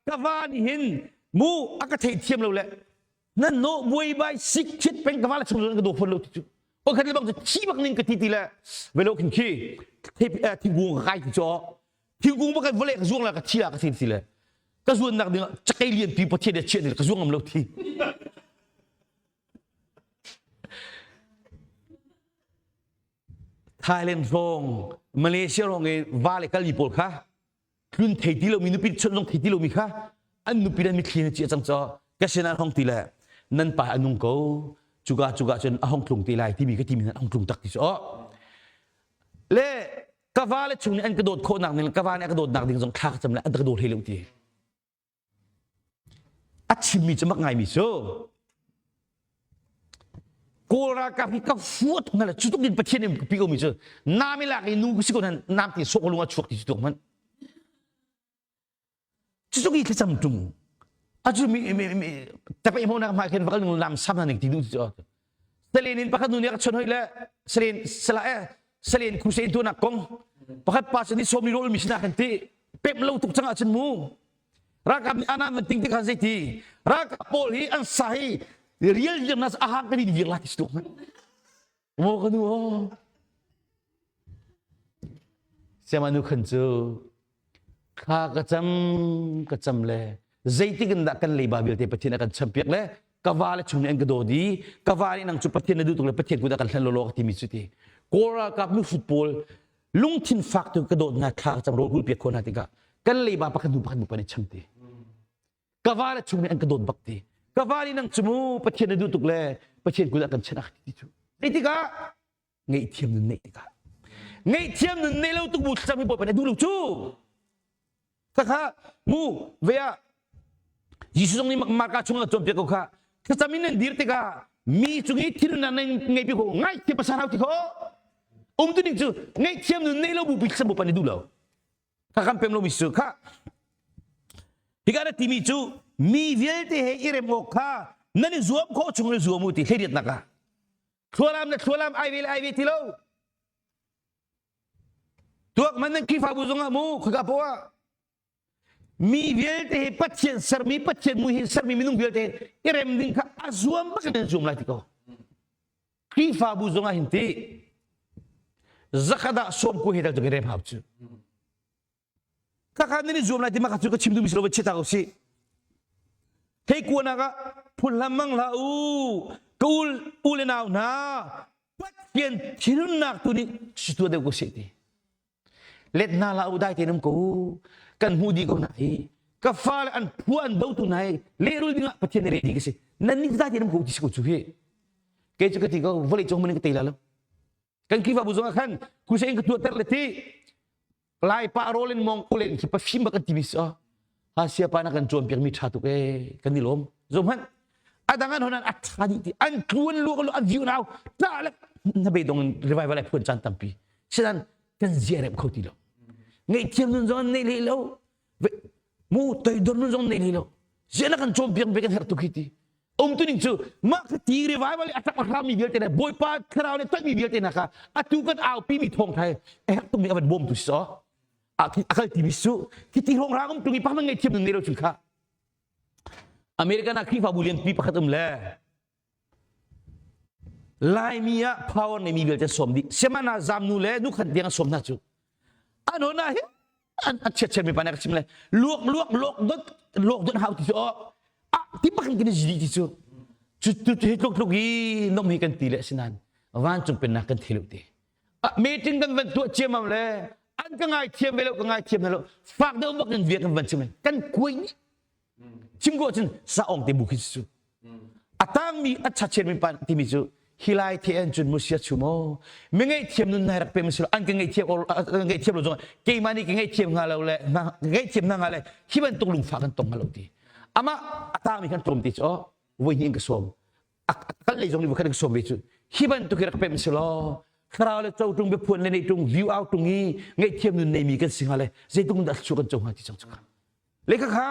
ka va nih hin mu a ka theithiam lo le nan no buai bai sik chit peng ka va le chung zon ka do phon lo ti cu. O khat le bang cu thi bak ning ka ti ti le velo khin khi thingkung ka kai ti cho thingkung bak vale ka zuang la ka thi la ka thi ti le ka zuan nak ding cakei lian pi pathian de chiah ka zuang ngam lo thi. Thailand hrawng, Malaysia hrawng i va le kalmi pawl kha tlun thei ti lomi nupi chawnh zong thei ti lomi kha an nupi le mitthli na ciah cang caw ka sinah hong ti le nan pa a nung ko cuka cuka cun a hong tlung te lai timi ka timi a hong tlung tak ti cu aw le ka va le chung nih an ka dawt khawhnak ning ka va nih a ka dawtnak ding zong thla ka cam le an ka daw hlei lo ti A chimmi cu mak ngaimi cu Kawl ralkap hi ka fuat hna le cu tuk in Pathian in pi komi cu nam i lak i nu si ko nan nam ti sawk lung a chuak ti cu tuk hmanh. Cu tuk i thlacam tung. A cu mi mi mi tapai mo nak ma khin vakal nung lam sam na ning ti du ti cu. Salen in pakhat nu nih a ka chon hoi le salen sala eh salen crusade tu nak kong pakhat pa ni som ni rol mi sina kan ti pem lo tuk chang ah cun mu Ralkap nih anan van ting tik khan zeiti ralkap pawl hi an sa hi rial viar na a hang kan in vir la ti tuk mo ka nu o siama nu khan cu kha ka cam ka cam le zeitik in dah kan leiba vialte Pathian a kan champiak le ka va le chung nih an ka dawt i ka va nih nang cu Pathian na duh tuk le Pathian kut ah kan hlen lawlaw ka timi cu ti Kawl ralkap nu hrut pawl lungthin fak tu ka dawt hna thla ka cam rawl piak khawh hna tikah kan leiba pakhat hnu pakhat hnu pan i cham ti ka va le chung nih an ka dawt bak ti ka va nih nang cu mu Pathian na duh tuk le Pathian kut ah kan chiah ti cu tikah ngaihthiam nun neih tikah ngaihthiam nun nei lo tuk bu thlacam hi Bawipa nih a duh lo cu Khakha mu ve ah Jesuh zong nih Marka chung ah cawnpiak ko kha thlacam in nan dir tikah mi cung i thinhunnak nan ngei pi ko ngaihthiam pasal hau ti kho um tu ding cu ngaihthiam nun nei lo bu pi thlacam bu pan i duh lo kha kan pem lo mi su kha hika na timi cu mi vialte he i rem awk kha nan i zuam khawh chung i zuam u ti hleiriatnak ah thlualam le thlualam ai ve le ai ve ti lo Tuak man nan Khrihfabu zongah mu khaka poah mi vialte hi Pathian sermi Pathian mui hi sermi minung vialte i rem ding kha a zuam bak in an zuam lai ti ko. Khrihfabu zongah hin ti zakhat ah sawm ku he dal tu rem hau cu. Khakha nan i zuam lai ti mah kha cu ka chim duhmi si lo va chia ta ko si. Thei kuanak ah phunhlam mang hlah u ka ul u le nau hna Pathian thinhunnak tu nih si tuah deuh ko seh ti. Let hna hlah u dai tein um ko kan hmu dih ko hna hi ka fale an phua an dotu hna hi lehrul dingah Pathian nih ready ka si nan nih dai tein um ko ti si ko cu hi kei cu ka ti ko vawlei cung hmun in ka tei la lo kan Khrihfabu zongah khan crusade in ka tuahter le ti Lai pa rawl in mong ulen khi pafim bak kan timi si ha sia pa na kan cawn piak mi tha tuk e kan i lawm zo hmanh adang an honan a tha dih ti an tluan lu lu an viu nau ta le na be dong revival ai phuan chan tampi sinan kan zia rem kho ti lo ngaihthiam nun zong nei le lo mu toidor nun zong nei le lo zia na kan cawn piak be kan herh tuk hi ti um tu ning cu mah ka ti revival i a tak a hram mi vialte le bawipa thlarau le toih mi vialte hna kha atu kan aupi mi thawng thai a herh tuk mi a van bawm tu si a akal ti mi su khi ti hrawng rang um tung i pa man ngei thiam nun nei lo chung kha. American ah Khrihfabu lianpi pakhat um le Laimi ah power neimi vialte sawm dih. Siamana zamnu le nukhat tiang a sawm hna cu. An hon ah hin an a chiat mi pa nih ka chim le luak luak luak dot luak dot hau ti cu ah ti bak in kan i zi ti cu cu tu hi tluk tluk i nom hi kan ti le sinan vancung pennak kan thi lo ti meeting kan van tuah ciamam le an ka ngai thiam ve lo ka ngai thiam hna lo fak deuh bak in bia kan van chim le kan kuai ni chim ko cun saong te bu khi cu a tangmi a chachian mi pa timi cu hilai the an cun musia chu mo mi ngei thiam nun nai rak pe mi an ka ngei thiam ngei thiam lo zong keimah nih ka ngei thiam nga lo le ngei thiam na nga le hi bantuk lungfah kan tong nga lo ti ama a tangmi kan tlawm ti cu voi hnih in ka sawm a kal lei zong nih khan ka sawm ve cu hi bantuk hi rak pem si law thlarau le co tung biaphuan le nei tung view out tung i ngaihthiam nun neimi kan si hnga le zeitung dah chu kan co hnga ti cang cu le kha kha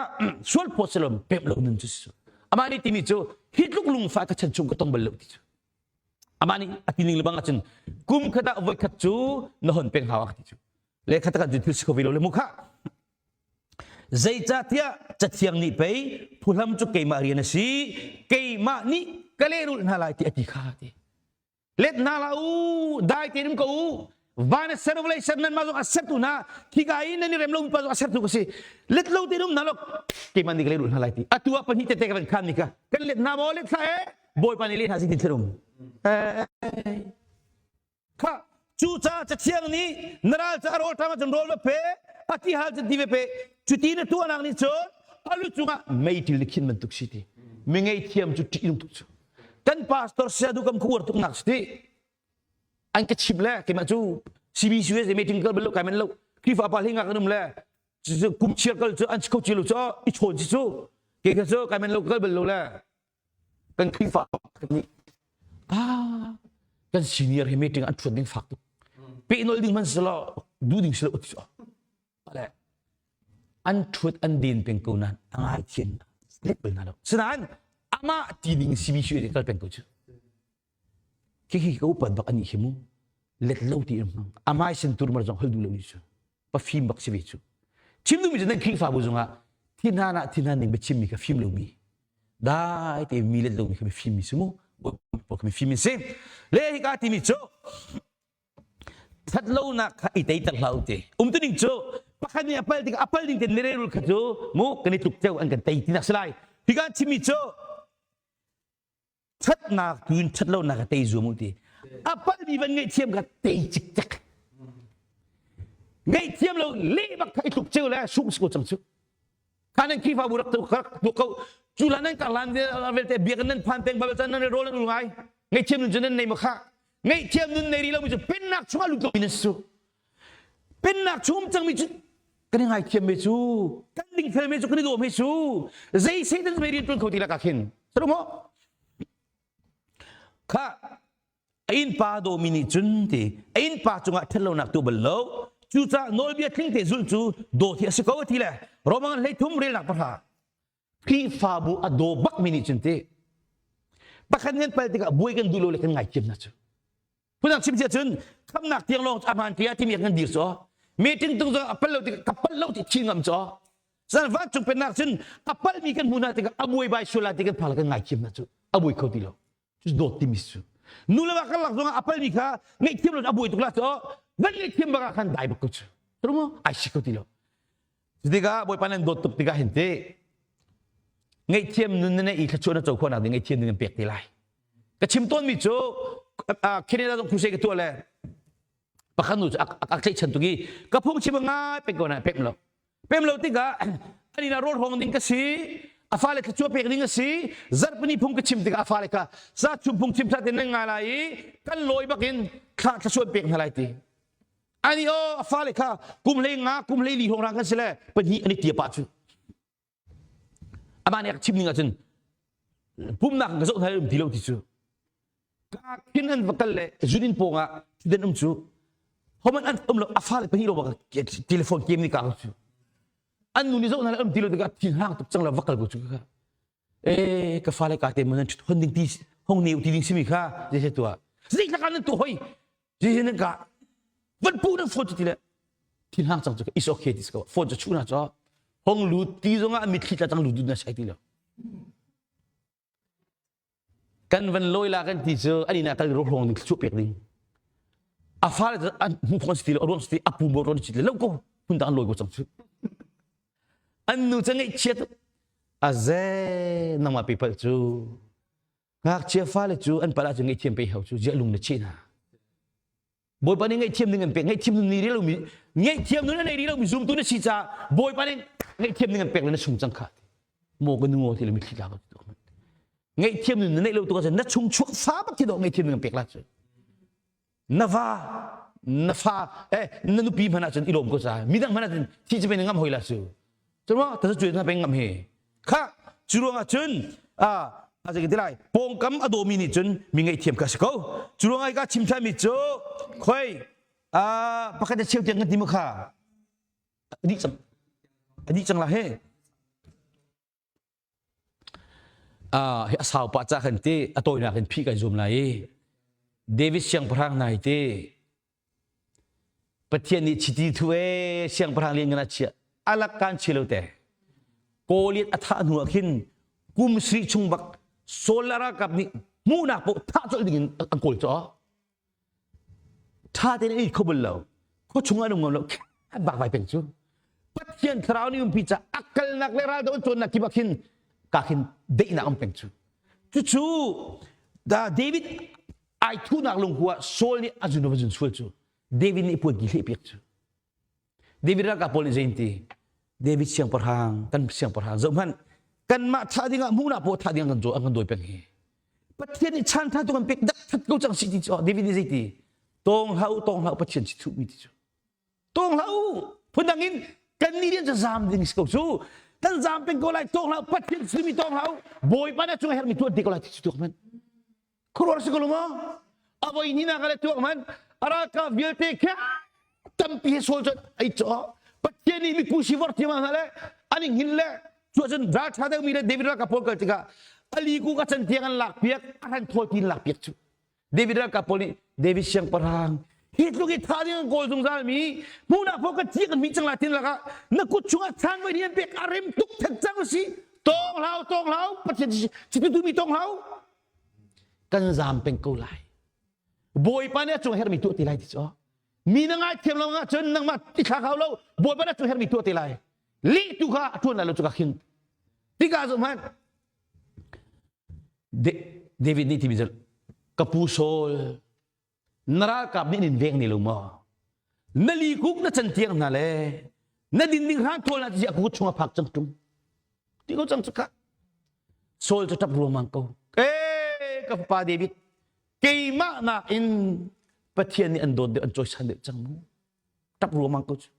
sual phawt selom pem lo nun cu si amah nih timi cu hi tluk lungfah ka chan chung ka tong bal lo ti cu amah nih a ti ning le bang ahcun kum khat ah voi khat cu na hon peng hau a ti cu le khat kan thil si kho ve lo le mu kha Zeicahtiah Cathiang nih pei phuhlam cu keimah rian a si, keimah nih ka lehrulh hna lai ti a ti kha ti. Let hna hlah u, dai tein um ko u. Van a ser vawlei ser nan mah zong a sertu hna, khika i nan i rem lomi pa zong a sertu ka si. Let lo tein um hna law keimah nih ka lehrulh hna lai ti. Atu ah pahnih tete ka van khan mi kha kan let hna maw let hlah e Bawipa nih leh hna sing tin thil um. Kha cucaah Cathiang nih na ral ca rawl ṭam ahcun rawl va pe, a ti hal cun ti va pe. Cuti na tuahnak nih cun a lu cungah meiṭil na khin bantuk si ti. Mi ngeihthiam cu ṭih tuk cu. Kan pastor saya du kam ka uar tuk nak si ti. An ka chim le keimah cu CBCUSA meeting kal bal lo kai man lo. Khrihfa pa hlinga kan um le kum chiar kal cu an si kho ci lo cu i chawn si cu. Kei kha cu kai man lo kal bal lo le kan Khrihfa nih ah kan senior he meeting an ṭhuat ding fak tuk peh nol ding hman selaw du ding selaw ti le an ṭhuat an den peng ko nan a ngai thian let bal na lo sinain amah ti ding CBC kal peng ko cu khi khi ka upat bak ani hi mu let lo ti hmang amai sin tur mar zong hal du lo ni cu pafim bak si ve cu chim duhmi cu nan Khrihfabu zongah thinhan ah thinhan ning biachim mi kha fim lomi dai te mi let lomi kha mifim mi si mu kha mifim mi si le hika timi cu that lonak kha i teiter hlah u ti umtuning cu pakhat nih a pal tikah a pal ding ten nererul kha cu mu kan i tluk ceu an kan tei tinak si lai hika chimmi cu ṭhatnak tu in ṭhat lonak ka tei zuam u ti a palmi van ngaihthiam ka tei cikcek ngaihthiam lo leh bak kha i tluk ceu le sung si ko cang cu kha nan Khrihfabu rak rak tuak ko cu la nan karlan vialte biakinn nan phan peng babel chan nan rawl nan ul ngai ngaihthiam nun cu nan nei ma kha ngaihthiam nun nei rih lomi cu pennak chungah lut lomi nan si pennak chung cangmi cu kan i ngaithiam me cu kan dingfel me cu kan i dawm he cu zei satan mei rian tuan kho ti lakah khin saru maw kha a innpa dawmi nih cun ti a innpa cungah ṭhatlonak tu bal lo cucaah nawlbia tling te zulh cu dawt hi a si ko ti le Roman hleithum relnak pahra Khrihfabu a daw bakmi nih cun ti pakhat ngan pal tikah buai kan duh lo le kan ngaithiam hna cu Phundang chim cia cun khamnak tiang lawng a hmaan tiah timi kan dir cu meeting tung zong a pal lo tik ka pal lo ti thi ngam cu zan vancung pennak cun a palmi kan hmu hna tikah a buai bai sual ti kan phal kan ngaithiam hna cu a buai kho ti lo cu dawt timi cu nu le va kan lak zongah a palmi kha ngaihthiam lo a buai tuk la cu van ngaihthiam bak ah khan dai bak ko cu tu mo ai si kho ti lo Cutikah Bawipa nan dawt tuk tikah hin ti ngaihthiam nun na i thluachuah na co khawh nak ding ngaihthiam ding an pek te lai ka chim tawnmi cu Canada zong crusade ka tuah le pakhat nu cu a tlaihchan tuk i ka phung chim ngai pek ko na pek lo pem lo tikah ani na rawl hrawng ding ka si a fale thluachuah pek ding a si zarhpini phung ka chim tikah a fale kha za chum phung chim thla te nan ngai lai i kan lawi bakin thla thluachuah pek hna lai ti ani o a fale kha kum hlei nga kum hlei li hrawng rang kan si le pahnih ani tia pah cu amah nih a chim ning ahcun pumnak ka zoh hna um ti lo ti cu ka khin an va kal le zun in pawng ah thuden um cu homan an um lo a fale pahnih lo bak telephone kem ni ka cu an nu nih zoh hna le um ti lo tikah thin hang tuk cang la va kal ko cu ka e ka fale ka te mun hon ding ti hong ne ti ding simi kha je tua zik la kan tu hoi je nan ka van pu nan phone ti le thin hang cang cu is okay ti ko phone chu na cho hong lu ti zongah mitthli tla cang lu du na sai ti lo. Kan van lawi la kan ti cu an inn ah kal rawhlawng ding thluachuah pek ding. A fale cu an hmu khon si ti lo, a ruang si ti, a pu mo ron si ti lo ko. Hun dang an lawi ko cang cu. An nu cu ngaihchiat a ze nangmah pe palh cu. Ngakchia fale cu an palh ahcun ngaihthiam pe hau cu ziah lung na cheh hna. Bawipa nih ngaihthiam ding an pek ngaihthiam nun ni lomi ngaihthiam nun a nei rih lomi zumtu na si caah Bawipa nih ngaihthiam ding an pek le na sung cang kha maw ka nu ti le mitthli tla ko ngaihthiam nun na neih lo tu ka na chung chuak fa bak khi do ngaihthiam ding an pek la cu na va na fa eh na nupi hmanh ahcun i lawm ko ca midang hmanh ahcun thi cu pen ngam hoi la cu Cun ma ta cu na peng ngam he. Kha cu ruangah cun a a zei ti lai pawngkam a dawmi nih cun mi ngaihthiam kha si ko. Cu ruangah ka chim mi cu khoi a pakhat a cheu tiang kan ti mu kha a dih cang a dih cang la he. A hi a sau pah ca khan ti a tawinak in phih kai zuam lai i David siangpahrang nai te Pathian nih chiti thu ee siangpahrang lian ngan a chiah alak kan chi lo te Goliath a thah hnu ah khin kum sarih chung bak Saul le ralkap nih hmuhnak paoh thah colh ding in an kawl caw ṭha tein an it kho bal lo khua chung an um ngam lo an bak vai peng cu Pathian thlarau nih umpi ca a kalnak le ral do an cawnnak kip ah khin ka khin daihnak um peng cu cucu David ai thuhnak lungkua Saul nih a zun a zun sual cu David nih puan ki hleh piak cu David ralkap pawl nih zei ti David siangpahrang kan siangpahrang zoh hmanh kanmah thah dingah hmuhnak paoh thah ding kan an kan dawi peng hi Pathian nih chan tha tu kan pek dak that ko cang si ti cu David nih zei ti tawng hlah u tawng hlah u Pathian si thuhmi ti cu tawng hlah u phundang in kan nih rian cu zam ding si ko cu kan zam peng ko lai tawng hlah u Pathian simi tawng hlah u Bawipa na cung a herhmi tuan te ko lai ti cu tuak hmanh Khuaruah si ko lo maw? A voi hnih nak le tuak hmanh a ralkap vialte kha tampi he Saul cun ai caw. Pathian nih mipu si vor thiam hna le an i hngilh le cu cun ral ṭha deuhmi le David ralkap pawl kal tikah ali ku ka can tiang an lak piak a hran thawl tin lak piak cu David ralkap pawl nih David siangpahrang hi tluk i tha ding an kawl zungzal mi hmunak pawl ka ci kan mi cang la tin lakah na kut chungah chan voi ni an pek a rem tuk thek cang si tawng hlau tawng hlau Pathian chitu mi tawng hlau kan zaam peng ko lai bawipa nih a cung hermi tuah ti lai ti cu mi na ngai thiam lo ah cun nangmah i thlak hau lo bawipa nih a cung hermi tuah ti lai lih tu kha a tuan lai lo cu ka khin tikah zoh hmanh David nih timi cu ka pu Saul na ralkap nih in veng ni lo maw na likuk na cantiang hna le na din ding hran thawl na ti a kut chung a phak cang tung ti ko cang cu ka Saul cu tap ruangmang ko eh ka fapa David keimah nakin Pathian nih an dawt deuh an cawisan deuh cang mu tap ruangmang ko cu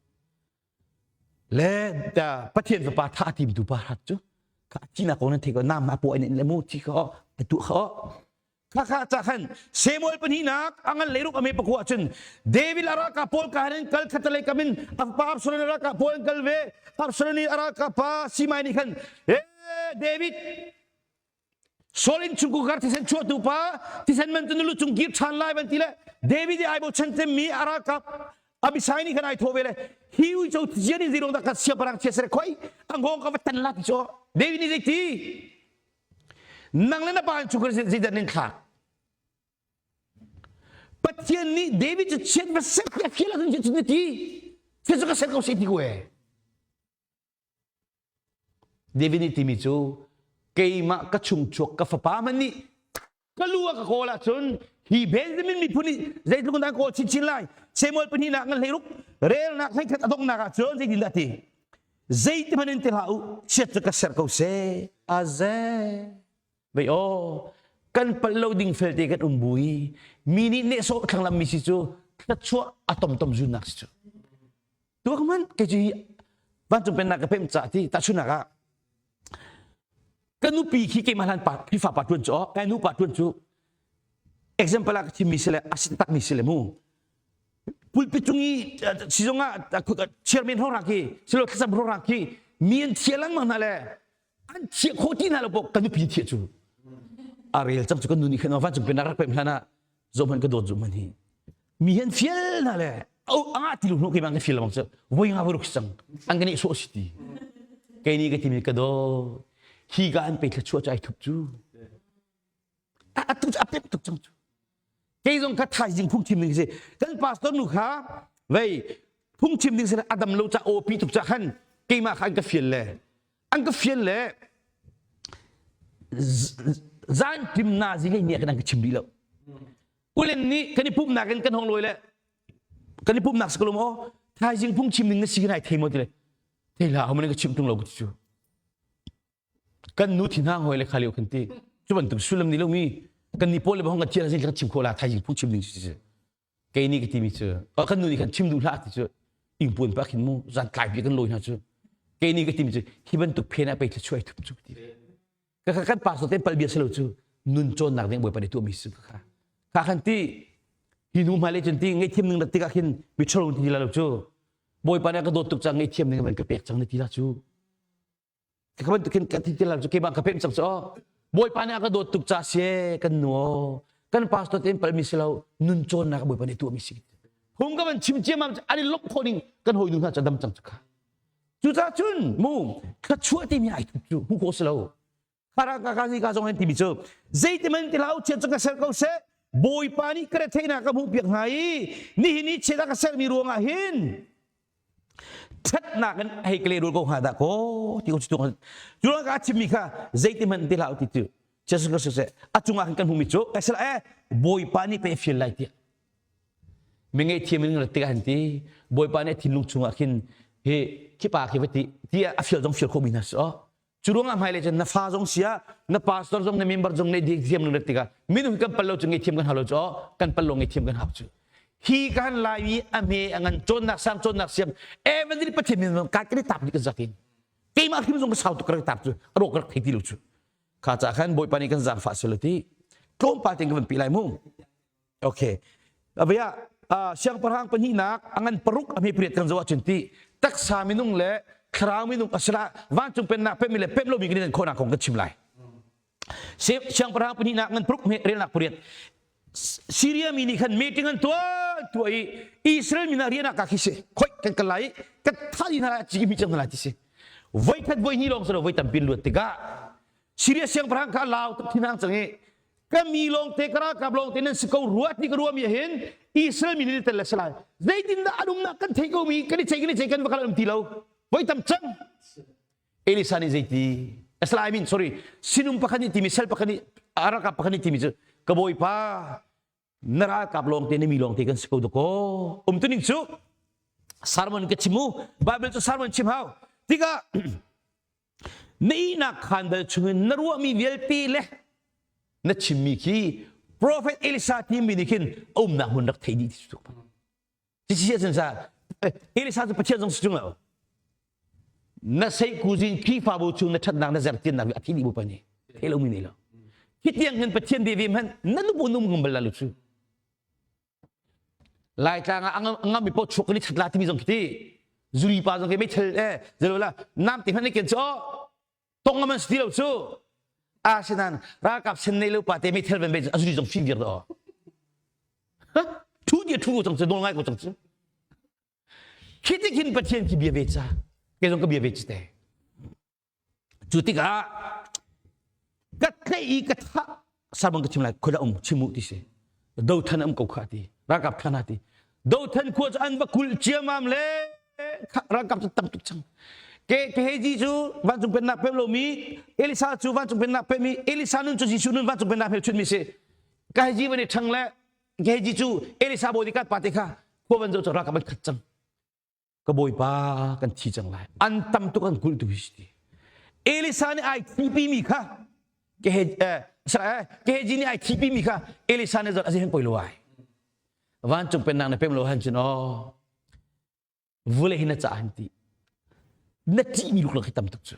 le Pathian fapa tha tim tu pa hrat cu ka tina ko nan thei ko nam ma po in le mu ti ko tu kho Khakha ca khan Samuel pahnihnak a ngan leiruk a me pakua cun David a ralkap pawl ka in kal khatalei kam in a fapa Absalom a ralkap pawl an kal ve Absalom nih a ralkap pa Simai nih khan e David Saul in chungkhar thisen chuahtu pa thisen man tu na lu cung kir ṭhan lai ban ti le David i ai bochan cemmi a ralkap Abisai nih khan ai thawh ve le hi uico zian in zeirong dah ka siangpahrang chia sere khoi a ngawng ka va tan la ti cu David nih zei ti Nang le na pa in chungkhar zeidah nan thlak? Pathian nih David cu chiat va ser ti a fial ahcun cun na ti. Chiat cu ka ser ko seh ti ko ee. David nih timi cu keimah ka chungchuak ka fapa hmanh nih ka lu a ka kawl ahcun hi Benjamin miphun nih zeitluk in dah kawl chinchin lai Samuel pahnihnak ngan hleiruk relnak hleikhat a donghnak ahcun zeitindah ti Zeiti hmanh in ti hlah u, chiat cu ka ser ko seh. Aze. Vei aw, kan palh lo ding felte kan um bu i mi nih nehsawh thlanglam mi si cu thluachuah a tomtom zunnak si cu. Tuak man kei cu hi vancung pennak ka pem ca ti tahchunak ah ka nupi khi keimah hlan pa Khrihfa pa tuan cu ka nu pa tuan cu example ah ka chimmi si le a si takmi si le mu pulpit cung i sizung ah chairman hrawng khi silo thlacam hrawng khi mi an thiah lengmang hna le an thiah khawh ti hna lo pawh ka nupi thiah cu a rel cang cu kan nu nih khan vancung pennak rak pem hlan ah zohhmanh ka dawt zuhmanh hi mi han fial hna le anga ti lu hnu keimah ka fial bang cu voi nga voi ruk cang an ka nih sawh si ti kei nih ka timi ka dawt hi ka an pe thluachuah cu ai thup cu. Atu cu a pem tuk cang cu. Kei zong kha thaizing phungchim ding si. Kan pastor nu kha vei phungchim ding si a dam lo ca aw pi tuk ca khan keimah kha an ka fial le an ka fial le zan tim na zi lei ni kan an ka chim rih lo. Ulen nih kan i pumnak in kan hong lawi le kan i pumnak si ko lo maw thaizing phungchim ding na si kan ai thei maw ti le thei hlah homan ka chim tung lo ku cu. Kan nu thinhang hoi le kha lio kan ti. Cu bantuk sullam ni lomi kan ni pawl le hong kan thian zing kan chim khawh la thaizing phungchim ding cu kei nih ka timi cu kan nu nih khan chim duh hlah ti cu ingpuan pa khin mu zan tlai bi kan lawi hna cu kei nih ka timi cu hi bantuk phen ah pei thluachuah thup cu ti ka kan pastor ten pal bia silo cu nun cawnnak ding bawipa nih tuahmi si kha kha khan ti hi nu hmai le cun ti ngaihthiam ning rat tikah khin mi ṭhalo ti la lo cu bawipa nih a ka dawt tuk cang ngaihthiam ning van ka pek cang na ti la cu Ka bantukin ka ti lo cu keimah ka pemh cang cu aw. Bawipa nih a ka dawt tuk ca si kan nu aw. Kan pastor tein palmi si lo nun cawnnak Bawipa nih tuahmi si. Hung ka van chim ciammam an i lawmh khawh ning kan hawi nu hna cu dam cang cu kha. Cucaah cun mu thluachuah timi ai thup cu hmuh khawh si lo. Khara ka ka ka zong hen timi cu zeitiman ti hlah chiat cu ka ser ko seh Bawipa nih ka retheihnak ka hmuh piak hna i nihin i chiat a ka sermi ruangah hin ṭhatnak in hei ka lehrul ko hnga dah kaw ti ko cu cu ka chimmi kha zeitihmanh ti hlah ti cu Jesus Christ seh a cungah khan kan hmuhmi cu kai sel eh Bawipa nih pei fial lai tiah mi ngaihthiam in rat tikah han ti Bawipa nih a thinlung chungah khin hi khipa khi va ti ti a fial zong fial khawhmi hna si aw Cu ruangah hmailei cun na fa zong sia, na pastor zong na member zong nih thiam ring tikah minung kan pal lo cu ngei thiam kan hau lo cu kan pal lo ngei thiam kan hau cu. Hi kan lai i a hme a ngan cawnnak sang cawnnak siam evangel pathian min ka kan i tap ni kan zakin. Keimah hrim zong ka sau tuk ka rak tap cu a rawk ka rak thei ti lo cu. Kha ca khan Bawipa nih kan zaangfah selo ti tlawmpal tein ka van pi lai mu. Okay. Abaya siangpahrang pahnihnak a ngan paruk a hme pariat kan zoh ahcun ti taksa minung le thlarau minung asila vancung pennak pemmi le pem lomi kan in khawhnak kong kan chim lai. Siangpahrang pahnihnak ngan paruk hme relnak pariat Syria mi nih khan meeting an tuah tuah i Israel mi hna rian ah ka khi si khoi kan kal lai kan thah hna lai chi mi cang hna lai ti si voi khat voi hnih lawng si lo voi tampi luat tikah Syria siangpahrang kha lau tuk thinhang cang i ka mi lawngte ka ralkap lawngte nan si ko rua ti ka ruahmi ah hin Israel mi nih tel le si lai zeitindah an umnak kan thei ko mi kan i cei kan i cei kan va kal um ti lo voi tam cang Elisa nih zeiti asala I mean sorry sinum pakhat nih timi sel pakhat nih ralkap pakhat nih timi cu ka bawipa na ralkap lawngte na mi lawngte kan si ko dakaw um tuning cu sermon ka chim mu Bible cu sermon chim hau tikah Na ihnak khaan bal chungin na ruahmi vialte le na chimmi khi Prophet Elisa timi nih khin a umnak hmun rak thei dih ti cu Cici cun sa Elisa cu Pathian zong si tung lo. Na sei kuzin Khrihfabu chung na ṭhatnak na zertiannak a thi dih bu pa nih thei lomi nei lo. Hi tiang hin Pathian bia ve hmanh na nubu num ngam bal la lu cu. Laitlang ah a ngammi paoh chuak kan i that la timi zong khi ti zuri pa zong khi meithal eh zelo la nam te hmanh ken cu tong ngam an si ti lo cu asinan ralkap sen nei lo pa te meithal van bei a zuri zong fim viar do thu dia thu ko cang cu nawl ngai ko cang cu khi ti khin pathian khi bia ve ca ke zong ka bia ve ci te Cu tikah ka tlaih i ka thah sarmang ka chim lai khua um chim u ti si. Dothan am ko kha ti. Ralkap thana ti. Dothan khua cu an va kulh ciamam le ralkap cu tam tuk cang. Ke Gehazi cu vancung pennak pem lomi Elisa cu vancung pennak pemi Elisa nun cu Jesuh nun vancung pennak hmelchunh mi si. Gehazi van i ṭhang le Gehazi cu Elisa bawi kat pa te kha khua van zoh cu ralkap an khat cang. Ka bawipa kan thi cang lai an tam tuk an kulh tu hi si Elisa nih ai thipi mi kha Gehazi nih ai thipi mi kha Elisa nih zon azi hen poi lo ai vancung pennak na pem lo han cun aw vule hi na ca han ti na ṭih mi luklak hi tam tuk cu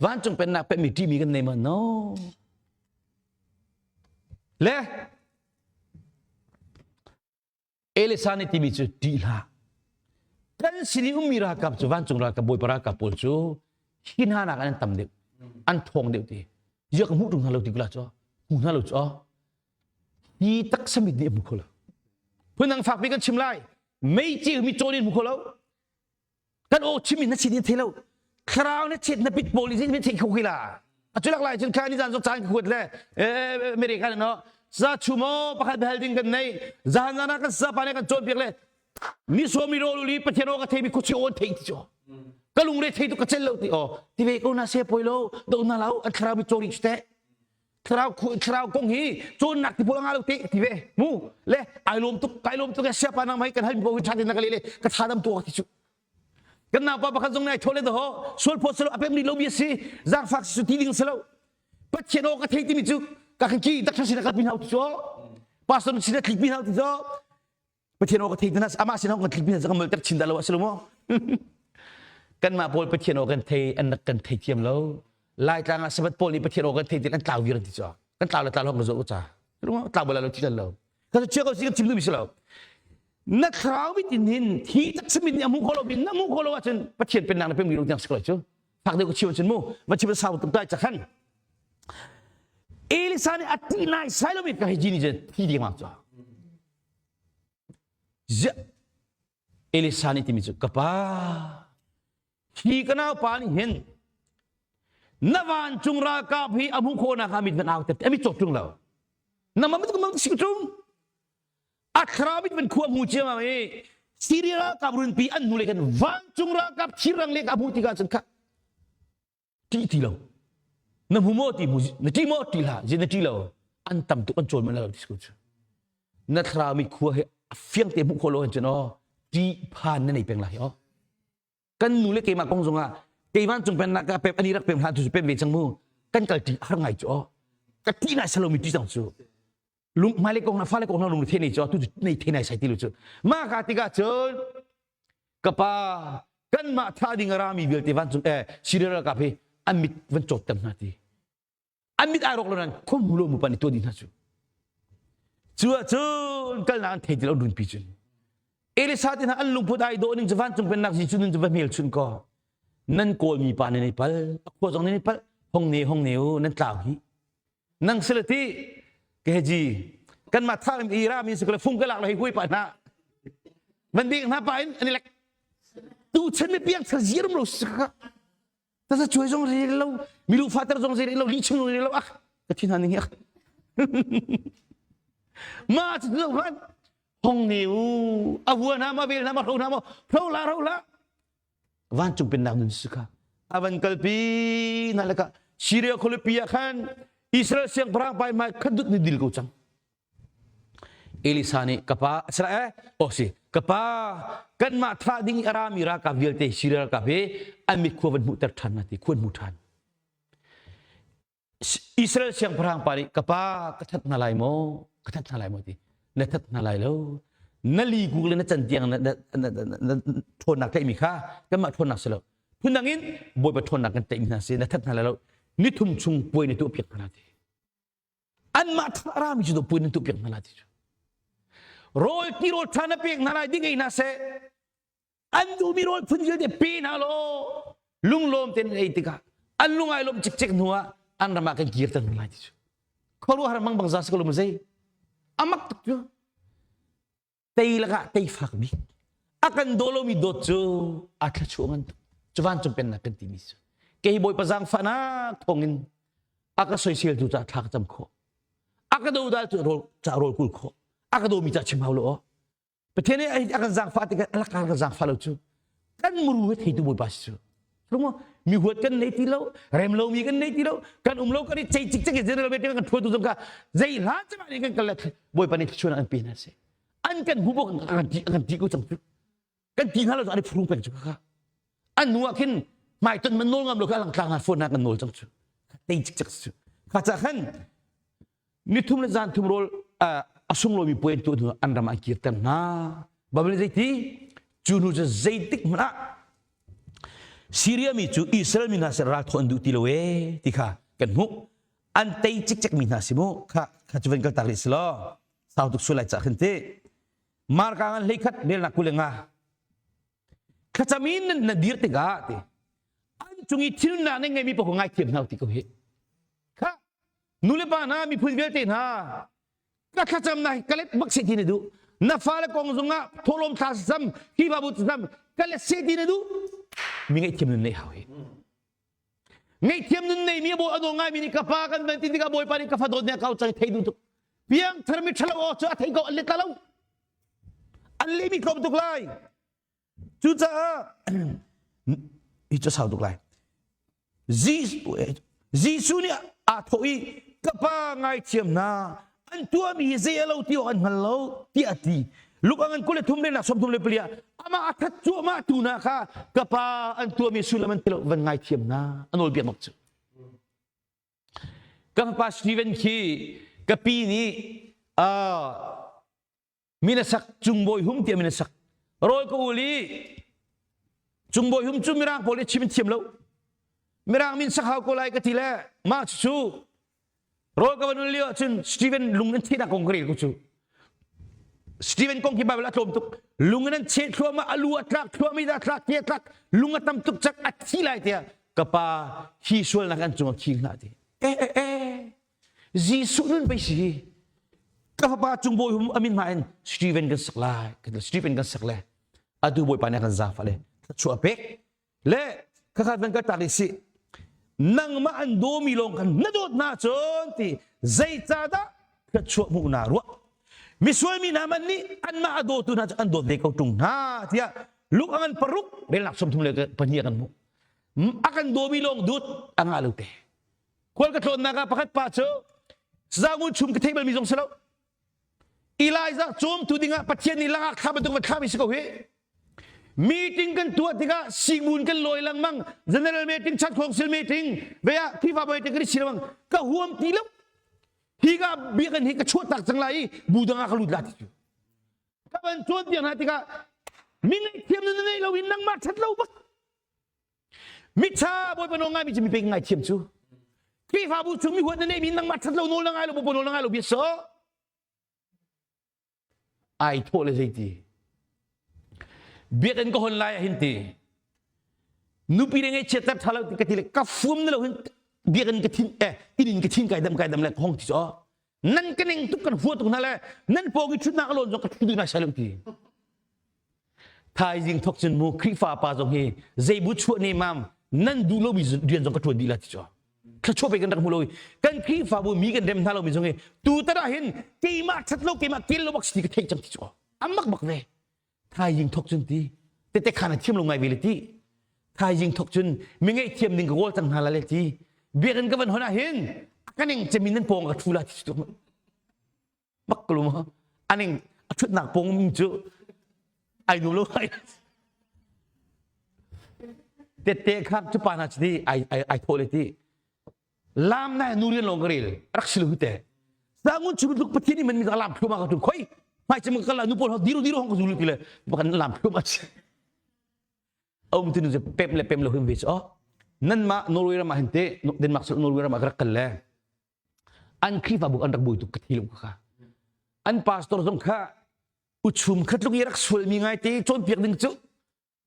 vancung pennak pemmi ṭihmi kan nei ma no Le Elisa nih timi cu ṭih hlah. Kan sin i ummi ralkap cu vancung ralkap bawipa ralkap pawl cu hi hna nak an tam deuh, an ṭhawng deuh ti. Ziak ka hmuh ṭung hna lo ti kula cu hmu hna lo cu hi taksa mit nih a hmu kho lo. Phundang fakpi kan chim lai. Mei ceu mi cawn in hmu kho lo. Kan aw chim in na chin in thei lo. Thlarau na chet na pit pawl in thei kho khi la. A culak lai cun kha ni zan zong caan ka kuat le America no sa chumo pakhat hal ding kan nei zahan zan ah kan sa pa ne kan cawn piak le mi som mi ro li pathian o ka thei mi khuchi on thei ti cho ka lungre thei tu ka cel lo ti o ti ve ko na se poi lo do na lau an thlarau mi chori te thlarau thlarau kong hi cawnnak ti pawl nga lo te ti ve mu le ai lom tuk kai lom tuk sia pa nang mai kan hal mi bo hi thatin na ka le le ka thadam tu ti chu kan nau pa pakhat zong nai thole do ho sual pho selo apem ni lo bi si zangfak si ti ding selo pathian o ka thei ti mi chu ka kan ki dakthar sin ka pin hau ti chu pastor sin tlik pin hau ti chu Pathian aw ka thei na amah sin kan tlik mi kan mol ter chin dah lo a si lo maw kanmah pawl Pathian aw kan thei an rak kan thei thiam lo Laitlang ah Sabbath pawl nih Pathian aw kan thei tin an tlau vir an ti cu kan tlau le tlau lo kan zo ca tlau bala lo ti lo ka chia ko si kan chim duh mi si lo na thlarau mit in hin thi tak simit nih a hmu kho lo na hmu kho lo ahcun Pathian pennak na pem mi lo tiang si ko cu fak deuh ka chim cun mu va chim sau tuk tai cakhan Elisa nih a ti nai sai lo mi ka hei ji ni je thi ding ma cu Ziah Elisa nih timi cu ka pa hi ka naupa nih hin na vancung ralkap hi a hmuh khawhnak ah mit van au ter a mit cawt ṭung lo na ma mit mang si ṭung a thlarau mit van khua hmu ciam i Syria ralkap runpi an hnu le khan vancung ralkap thirang le ka hmuh tikah cun kha ṭih ti lo na hmu maw ti hmu na ṭih maw ṭih hlah zin na ṭih lo an tam tuk an cawl man lo ti ko cu na thlarau mi khua he a fiang te hmuh khawh lo hin cun aw ṭih phan na nei peng lai aw kan nu le keimah kong zongah keimah cung pennak ka pem ani rak pem hlan tu cu pem ve cang mu kan kal ṭih har ngai cu aw ka ṭih nai salo mi ṭih cang cu lung hmailei kong na fale kong na lung the nei cu tu nei the nai sai ti lu cu ma ka tikah cun ka pa kanmah thah ding a rami vialte vancung eh Syria ralkap hi an mit van cawt ter hna ti an mit ai rawk lo nan khom lo mu pan i tuah dih hna cu cu ah cun kalnak an thei ti lo runpi cun Elisa te hna an lungput ai dawh ning cu vancung pennak Jesuh nun cu va hmelchun ko nan kawlmi pa nan i pal a khua zong nan i pal hong ne hong ne u nan tlau hi Nang sila ti keji kan ma thar i ra mi sikle fung ka lak le hui pa na man bik na pa in ani lek tu chen mi piang thar zirum lo sika ta sa chuai zong ri lo milu fater zong ri lo li chung ri lo ak ka thin han ning ak ma chu zo man hong ne u a vua na ma vel na ma hro na ma hro la hro la Vancung pennak nun si kha a van kalpi na leka Syria khualipi ah khan Israel siangpahrang pai hmai khat dut ni dil ko cang. Elisa nih kapa sala eh oh si kapa kanmah thah ding a rami ralkap vialte Syria ralkap hi an mit khua van hmuhter ṭhan na ti khuan hmu ṭhan. Israel siangpahrang pa nih ka pa ka that hna lai maw ka that hna lai maw ti na that hna lai lo na li kuk le na can tiang na na ṭhawnnak tlaihmi kha kanmah ṭhawnnak si lo phundang in bawipa ṭhawnnak kan tlaihmi hna si na that hna lai lo nithum chung puai na tuah piak hna ti anmah thah rami cu puai na tuah piak hna lai ti rawl ti rawl ṭha na pek hna lai ding ei hna seh An duhmi rawl phun vialte pe hna law lunglawm tein an ei tikah an lung ai lawmh cikcek hnu ah an ram ah kan kirter hna lai ti cu. Khuaruahhar mang bang za si ko lo zei. Amak tuk cu. Tei lakah tei fak bik. A kan daw lomi dawt cu a thluachuah ngan tuk. Cu vancung pennak kan timi cu. Kei Bawipa zaangfahnak thawngin a ka soiseltu ca thla ka cam khawh. A ka dodal cu rawl ca rawl kul khawh. A ka dawmi ca chim hau lo aw. Pathian nih a kan zaangfah tikah a lakah kan zaangfah lo cu kan muru he theitu Bawipa si cu. Lung mi huat kan nei ti lo, rem lomi kan nei ti lo, kan um lo kan i cei cikcek i general meeting kan ṭhuatu zong kha zei hlan cem ah kan kal le Bawipa nih thluachuah an pe hna si. An kan hmu bawk kan ti kan ti ko cang cu. Kan ti hna lo cu an i phrung peng cu kha. An hnu ah khin hmaiton man nawl ngam lo kha langtlang hna phone hna kan nawl cang cu. Tei cikcek cu. Kha ca khan Nithum le zan thum rawl a sunglawimi puai an tuah hnu an ram an kirter hna. Baibal nih zeiti? Cu hnu cu zeitik hmanh ah Syria mi cu Israel mi hna sin ral thawh an duh ti lo ee ti kha kan hmuh. An tei cikcek mi hna si mu. Kha kha cu van kal tak rih si law. Sau tuk sul lai cah khin ti. Marka ngan hleikhat relnak 25. Thlacam in na dir tikah ti. An cung i thilnak na ngeimi paoh ngaithiam hna ti ko hi. Kha nulepa hna miphun vialte hna ka thlacamnak hi ka let bak seh ti na duh na fale kong zongah thawhlawm thla sam Khrihfabu sam ka let seh ti na duh mi ngaihthiam nun neih hau hi. Ngaihthiam nun neimi a bawi a nawl ngaimi nih ka pa kan van ti tikah Bawipa nih ka fa dawt nih a kau cang thei duh tuk. Piangthar mi ṭhalo aw cu a thei ko an let lo. An lehmi tlawm tuk lai. Cucaah hi cu sau tuk lai. Jesuh nih aa thawh i ka pa ngaithiam hna an tuahmi hi zei a lo ti awk an hngal lo tiah a ti. Luka ngan 23 le nak 34 ah amah a that cuahmah tu hna kha ka pa an tuahmi sullam an ti lo van ngaithiam hna a nawlbia bak cu. Ka fapa Steven khi ka pi nih min a sak Cungbawi Hum tiah min a sak rawl ka ul i Cungbawi Hum cu Mirang pawl i chim in thiam lo Mirang min sak hau ko lai ka ti le mah cu rawl ka van ul lio ahcun Stephen lung an chehnak kong ka rel ko cu Stephen kong hi Bible a tlawm tuk lung in an cheh thluahmah a lu a tlak thluahmah a tlak ti a tlak lung a tam tuk cak a thi lai tiah ka pa hi sualnak an cungah khing hlah ti eh eh eh Jesuh nun pei si hi. Ka fapa cung bawi hum amin hma in Stephen kan sak lai. Stephen kan sak le. Atu bawipa nih kan zaangfah le thluachuah pek. Le khakhat van ka tak si. Nangmah an dawmi lawng khan na dawt hna cun ti zeicahdah thluachuah hmuh na ruah. Misual mi hna man nih anmah a dawtu hna cu an dawt ve ko ṭung hna tiah Luke a ngan paruk relnak 32 kan hmuh. A kan dawmi lawng dut a ngah lo te. Khual ka tlawnnak ah pakhat pa cu Zangun chum ka theih balmi zong si lo. Elijah cawmtu dingah Pathian nih langak thla bantuk va thlami si ko hi. Meeting kan tuah tikah singun kan lawi lengmang general meeting chan council meeting ve ah Khrihfa meeting kan i si lengmang ka huam ti lo. Hi ka biakinn hi ka chuah tak cang lai i bu dang ah ka lut la ti cu. Ka van cawn piak hna tikah mi ngaihthiam na nei lo in nangmah that lo bak Miṭha Bawipa nawl ngaimi cu mi pek ngaithiam cu. Khrihfabu chung mi huat na neihmi nangmah ṭhat lo nawl na ngai lo Bawipa nawl na ngai lo bia so. Ai thawh le zeiti. Biakinn ka hon lai ah hin ti. Nupi le ngaihchiat ter ṭha lo ti ka ti le ka fuam na lo hin biakinn ka thin eh inn in ka thin kai dam kai dam le ka hong ti cu nan ka ning tuk kan hua tuk hna le nan pawng i ṭhutnak a lawn zong ka ṭhu duh nai sai lo ti. Thaizing thok cun mu Khrihfa pa zong hi zeibu chuah ne mam nan duh lomi rian zong ka ṭuan dih la ti cu. Thluachuah pe kan rak hmu lo i kan Khrihfabu mi kan rem hna lomi zong hi tu tan ah hin keimah ṭhat lo keimah kel lo bak si ti ka theih cang ti cu. Amak bak ve. Thaizing thok cun ti tete khan a thiam lo ngai ve le ti. Thaizing thok cun mi ngaihthiam ding ka kawl cang hna la le ti. Biakinn ka van hon ah hin a ka ning cem in nan pawng ka ṭhu la ti cu. Bak ko ma aning a thutnak pong mi cu ai nuam lo ai tette khak cu pa na chi ai ai ai tho le ti lam na nu rian long ka rel rak silu te sangun chu luk pathian ni man mi lam thuma ka tu khoi mai chim ka la nu pol diru diru hong ka zulu ti le bakan lam thuma chi um tu nu pem le pem lo him ve cho nan ma Norway ram ah hin te Denmark Norway ram ah ka rak kal le An Khrihfabu an rak bui tuk ka thi lo kha. An pastor zong kha uchum khat lung i rak sualmi ngai te cawnpiak ding cu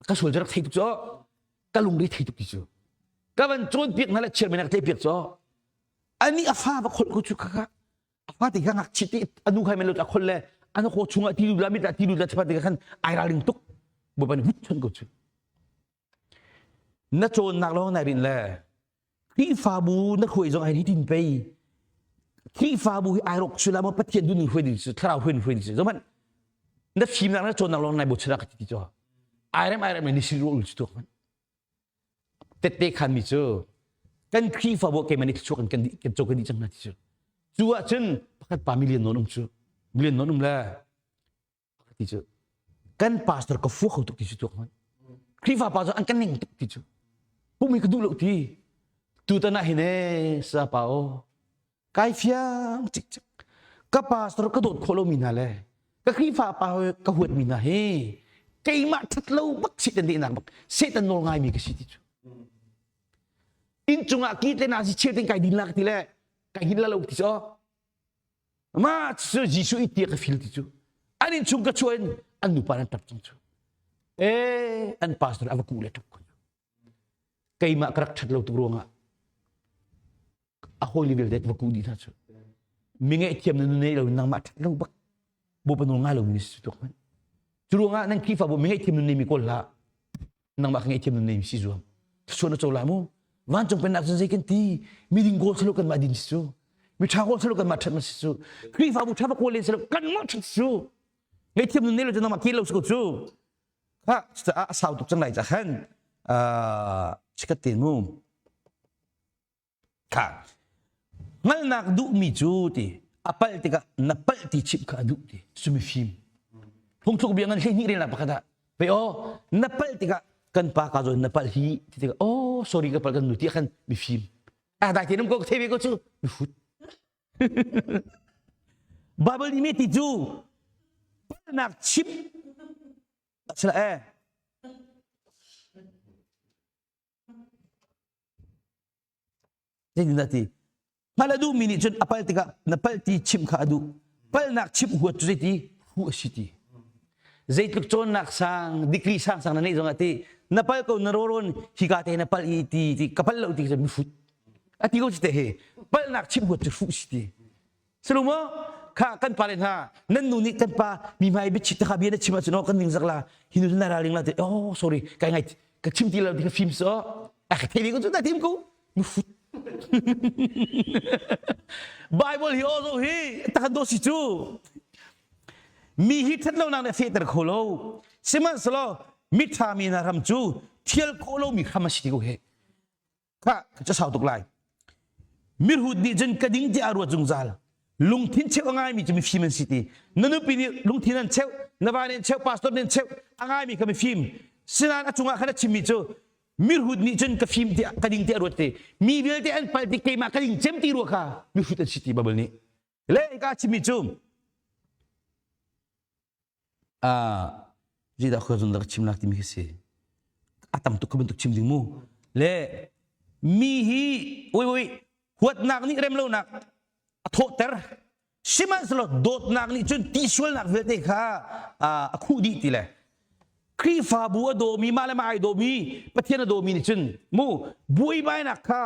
ka sual cu rak thei tuk cu ka lungri thei tuk ti cu ka van cawnpiak hna le chairman rak piak cu ani a fa va kholh ko cu kha kha a fa te kha ngakchia te anu khai men lo a khol le an khaw chungah ti lut la mit ti lut la chepa te khan ai ralring tuk bawipa nih hut chon ko cu Na cawnnak lawng nai rinh le Khrihfabu na hruai zong hi tin pei Khrihfabu hi ai rawk sula maw Pathian duh ning hruai ding cu thlarau hruai hruai ding cu zohmanh na fimnak na cawnnak lawng nai bochan ka ti cu ai rem ai rem ni si ro cu tuk tette khan mi cu kan Khrihfabu keimah nih thluachuah kan kan kan kan dih cang hna ti cu cu ahcun pakhat pa million non um cu million non um le ti cu kan pastor ka fua kho tuk ti cu tuak hmanh Khrihfa pa cu an kan ning tuk ti cu pumi ka duh lo ti tutan ah hin e sa pa o kai fiang cik cik ka pastor ka dawt khawh lomi hna le ka Khrihfa pa ka huat mi hna hi keimah that lo bak Satan dehnak bak Satan nawl ngai mi ka si ti cu inn cungah ki te na si cheu ten kai din la ka ti le kai hin la lo ti cu Mah cu Jesuh i tia ka fil ti cu an inn chung ka chuah in an nupa an tap cang cu. Eh an pastor a va kuh le ṭap ko. Keimah ka rak ṭhat lo tuk ruangah a hawi vialte va kuh dih hna cu. Mi ngaihthiam na nei lo nangmah ṭhat lo bak. Bawipa nawl ngai lo mi si tuk hmanh. Cu ruangah nan Khrihfabu mi ngaihthiam nun nei mi kawl hlah. Nangmah ka ngaihthiam nun nei mi si zuam. Thluachuah na co lai mu. Vancung pennak cun zei kan ti? Miding kawl silo kanmah din si cu. Miṭha kawl silo kanmah ṭhat ma si cu. Khrihfabu ṭha va kawl len silo kanmah ṭhat si cu. Ngaihthiam nun nei lo cu nangmah ke lo si ko cu. Kha cucaah a sau tuk cang lai ca khan chikat te mu. Kha hngalhnak duhmi cu ti a palh tikah na palh ti chimh kha a duh ti cu mifim. Phungthluk bia ngan 12 relnak pakhat ah ve aw na palh tikah kan pa ka zawn na palh hi ti tikah oh sorry ka palh kan nu ti khan mifim. Ah dai te nam ko thei ve ko cu mifut. Bible nih me ti cu palhnak chimh sila eh Zeitindah ti? Hngalh a duhmi nih cun a palh tikah na palh ti chimh kha a duh. Palhnak chimh huat cu zeiti? Huh a si ti. Zeitluk cawnnak sang, degree sang sang na neih zongah ti, na palh ko na rawrawn hika te na palh i ti, ti ka palh lo ti cu mifut. A ti ko cu te he. Palhnak chimh huat cu hruh si ti. Sulu maw? Kha kan pa le hna nan nu nih kan pa mi hmai biachit kha bia na chim ahcun oh kan ning zak la hi nu na raling la te oh sorry kai ngai ka chim ti lo ti ka fim so a ka thei ko cu na tim ko nu fut Bible hi ozo hi takan do si cu mi hi that lo nak nih fehter kho lo sihmanhsehlaw mi tha mi na ram cu thial khawh lo mi hram a si ko he Kha ka sau tuk lai. Mirhut nih cun ka ding tiah a ruat zungzal. Lungthin cheuh a ngaimi cu mifim an si ti. Na nupi nih lungthin an cheuh, na va nih an cheuh, pastor nih an cheuh, a ngaimi kha mifim. Sinain a cungah khan a chimmi cu mirhut nih cun ka fim tiah ka ding tiah a ruat ti. Mi vialte an pal ti keimah ka ding cem ti rua kha mihrut an si ti Bible nih. Le ka chimmi cu Zeidah khuazung dah ka chim lak timi khi si. A tam tuk kha bantuk chim ding mu. Le mi hi oi oi huatnak nih remlonak a thawhter. Sihmanhsehlaw dawtnak nih cun tihsualnak vialte kha a khuh dih ti le Khrihfabu a dawmi mah le mah ai dawmi Pathian a dawmi nih cun mu buaibainak kha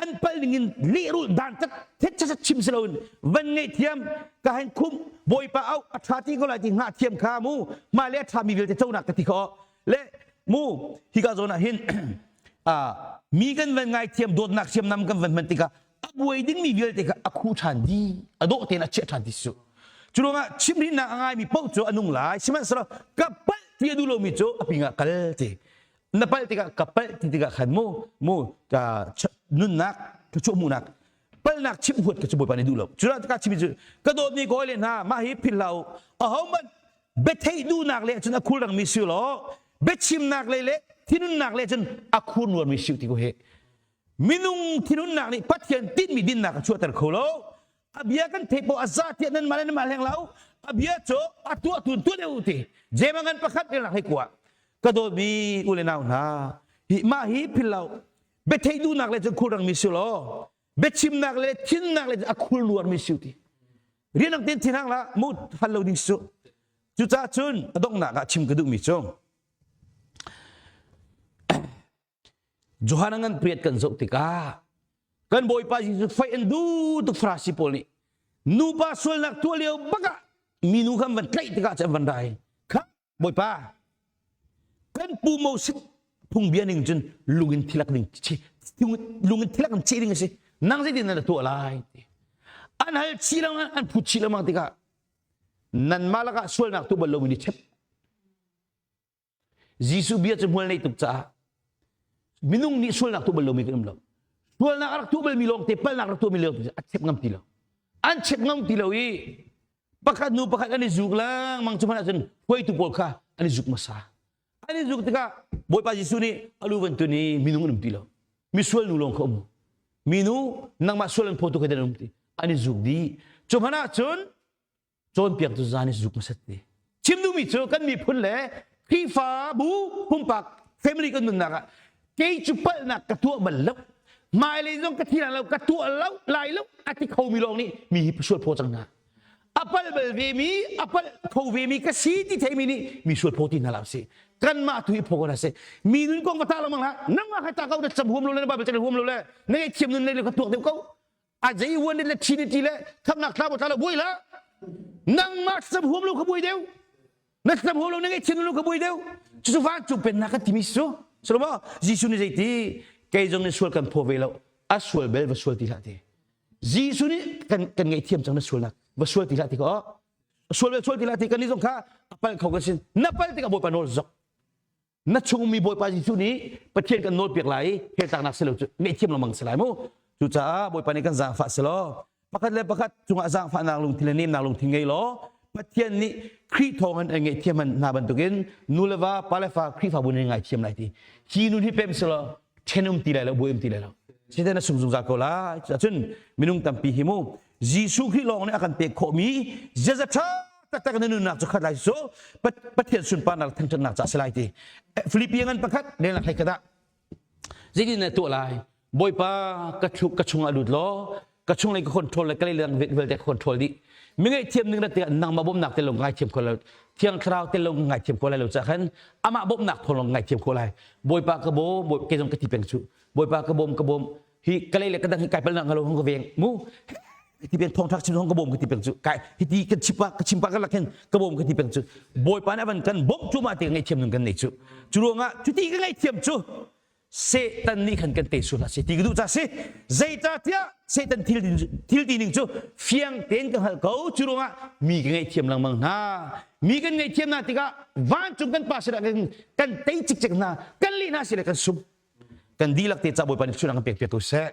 an pal ning in lehrulh dan tat thet chim si loin van ngaihthiam ka hen khum bawipa au a tha ti ko lai ti ngah thiam kha mu mah le a tha mi vialte conak ka ti kho le mu hika zawn ah hin a mi kan van ngai thiam dawtnak siamnam kan van hman tikah a buai ding mi vialte kha a khu ṭhan di a dawh tein a chiah ṭhan ti su cu ruangah chimhrinnak a ngaimi paoh cu a nung lai sihmanhsehlaw ka palh ti a duh lomi cu a pingah kal ti na palh tikah ka palh ti tikah khan mu mu ka nunnak ka chuah hmuhnak palhnak chimh huat ka cu bawipa nih duh lo cu ka chim cu ka dawtmi kawi le hna mah hi philh hlah u ahohmanh biatheih duhnak le cun a khulrang mi si law biachimnak lei le thinunnak le cun a khurnuar mi si ti ko he minung thinunnak nih Pathian tinhmi dinnak a chuahter kho lo a bia kan theih poh a za tiah nan mah le nan mah hleng lo a bia cu a tuah tun tu deuh ti jema ngan pakhat relnak hei kua ka dawtmi u le nau hna hi mah hi phil lo biatheih duhnak le cun khulrang mi si law biachimnak le thinnak le a khul nuar mi si ti rian ang ten thin hang la mu hal lo ding su cucaah cun a donghnak ah chim ka duhmi cu Johan ngan priat kan zoh tikah kan Bawipa Jesuh faih an duh tuk Farasi pawl nih nupa sualnak tuah lio bakah minu kha van tlaih tikah cun van rai kha Bawipa kan pu Moses phungbia ning cun lungin thilak ding lungin thilak in cheh ding a si nang zeitin na tuah lai ti an hal chih lengmang an phut chih lengmang tikah nanmah lakah sualnak tu bal lomi nih chep Jesuh bia cu hmual nei tuk caah minung nih sualnak tuah bal lomi kan um lo. Sualnak a rak tuah balmi lawngte palnak rak tuahmi lawngte a chep ngam ti lo. An chep ngam ti lo i pakhat nu pakhat an i zuk lengmang cu hmanh ahcun hruaitu pawl kha an i zuk hmasa. An i zuk tikah Bawipa Jesuh nih a lu van tun i minung an um ti lo. Misual nu lawng kha um. Minu nangmah sual an phawtu kha an um ti. An i zuk dih. Cu hmanh ahcun cawnpiaktu zan i zuk hmasat ti chim duhmi cu kan miphun le Khrihfabu pumpak family kan nunnak ah kei cu palhnak ka tuah bal lo hmailei zong ka thi lo ka tuah lo lai lo a ti khomi lawng nih mi hi sual phaw cang hna a palh bal ve mi a palh kho ve mi ka si ti theimi nih mi sual phaw ti hna lo si kanmah tu hi phaw ko hna si mi nun kong va ta lo mang hlah nangmah kha ta ko na cam huam lo le na Bible cam huam lo le na ngaihthiam nun le ka tuak deuh ko a zei uan le trinity le khamnak thla thla lo buai la nangmah sam huam lo kha buai deuh na sam huam lo na ngeih chin lo kha buai deuh cucu vancung pennak kan timi su salomo Jesuh nih zeiti? Kei zong nih sual kan phaw ve lo. A sual bel va sual ti hlah ti. Jesuh nih kan kan ngaihthiam cang na sualnak va sual ti hlah ti ko. Sual bel sual ti hlah ti kan nih zong kha a pal kho kan sin. Na pal tikah Bawipa nawl zok. Na chungmi Bawipa Jesuh nih Pathian kan nawlpiak lai i heltlaknak si lo cu ngaihthiam lengmang si lai mu. Cucaah Bawipa nih kan zaangfah si law pakhat le pakhat cungah zaangfahnak lungthin le nemnak lungthin ngei law Pathian nih Khrih thawngin an ngaihthiam hna bantukin nu le va pa le fa Khrihfabu nih ngaithiam lai ti. Hi nun hi pem si law ṭhen um ti lai lo buai um ti lai lo. Satan a sung zungzal ko lai. Cucun minung tampi hi mu Jesuh Khrih lawng nih a kan pek khawhmi ziaza ṭha taktak na nunnak cu khat lai cu Pathian sunparnak thangṭhatnak ca si lai ti. Filipi ngan pakhat lengnak hlei khat ah zeitin na tuah lai? Bawipa ka thluk ka chungah lut law ka chunglei ka control le ka lei lang vialte ka control dih. Mi ngaihthiam ning rat tikah nangmah bawmhnak tel lo ngaithiam kho lo. Thiang Thlarau tel lo ngaithiam kho lai lo ca khan amah bawmhnak thawng lawng ngaithiam kho lai. Bawipa ka bawm, ke zong ka ti peng cu. Bawipa ka bawm, ka bawm. Hi ka lei le ka dang hi kai palnak ngalo hong ka veng mu ti pen thong thak chim hong ka bawm ka ti peng cu kai hiti kan chipa ka chimpa ka lak hin ka bawm ka ti peng cu bawipa nih avan kan bawmh cu ma ti ka ngaihthiam nun kan nei cu cu ruangah cuti ka ngaihthiam cu Satan nih khan kan tei sual si ti ka duh ca si zeicahtiah Satan thil thil ti ning cu fiang tein ka hngalh ko cu ruangah mi ka ngaihthiam lengmang hna mi kan ngaihthiam hna tikah vancung kan pa sinah kan kan tei cikcek hna kan lih hna sile kan sum kan dihlak te ca Bawipa nih thluachuah kan pek piak ko seh.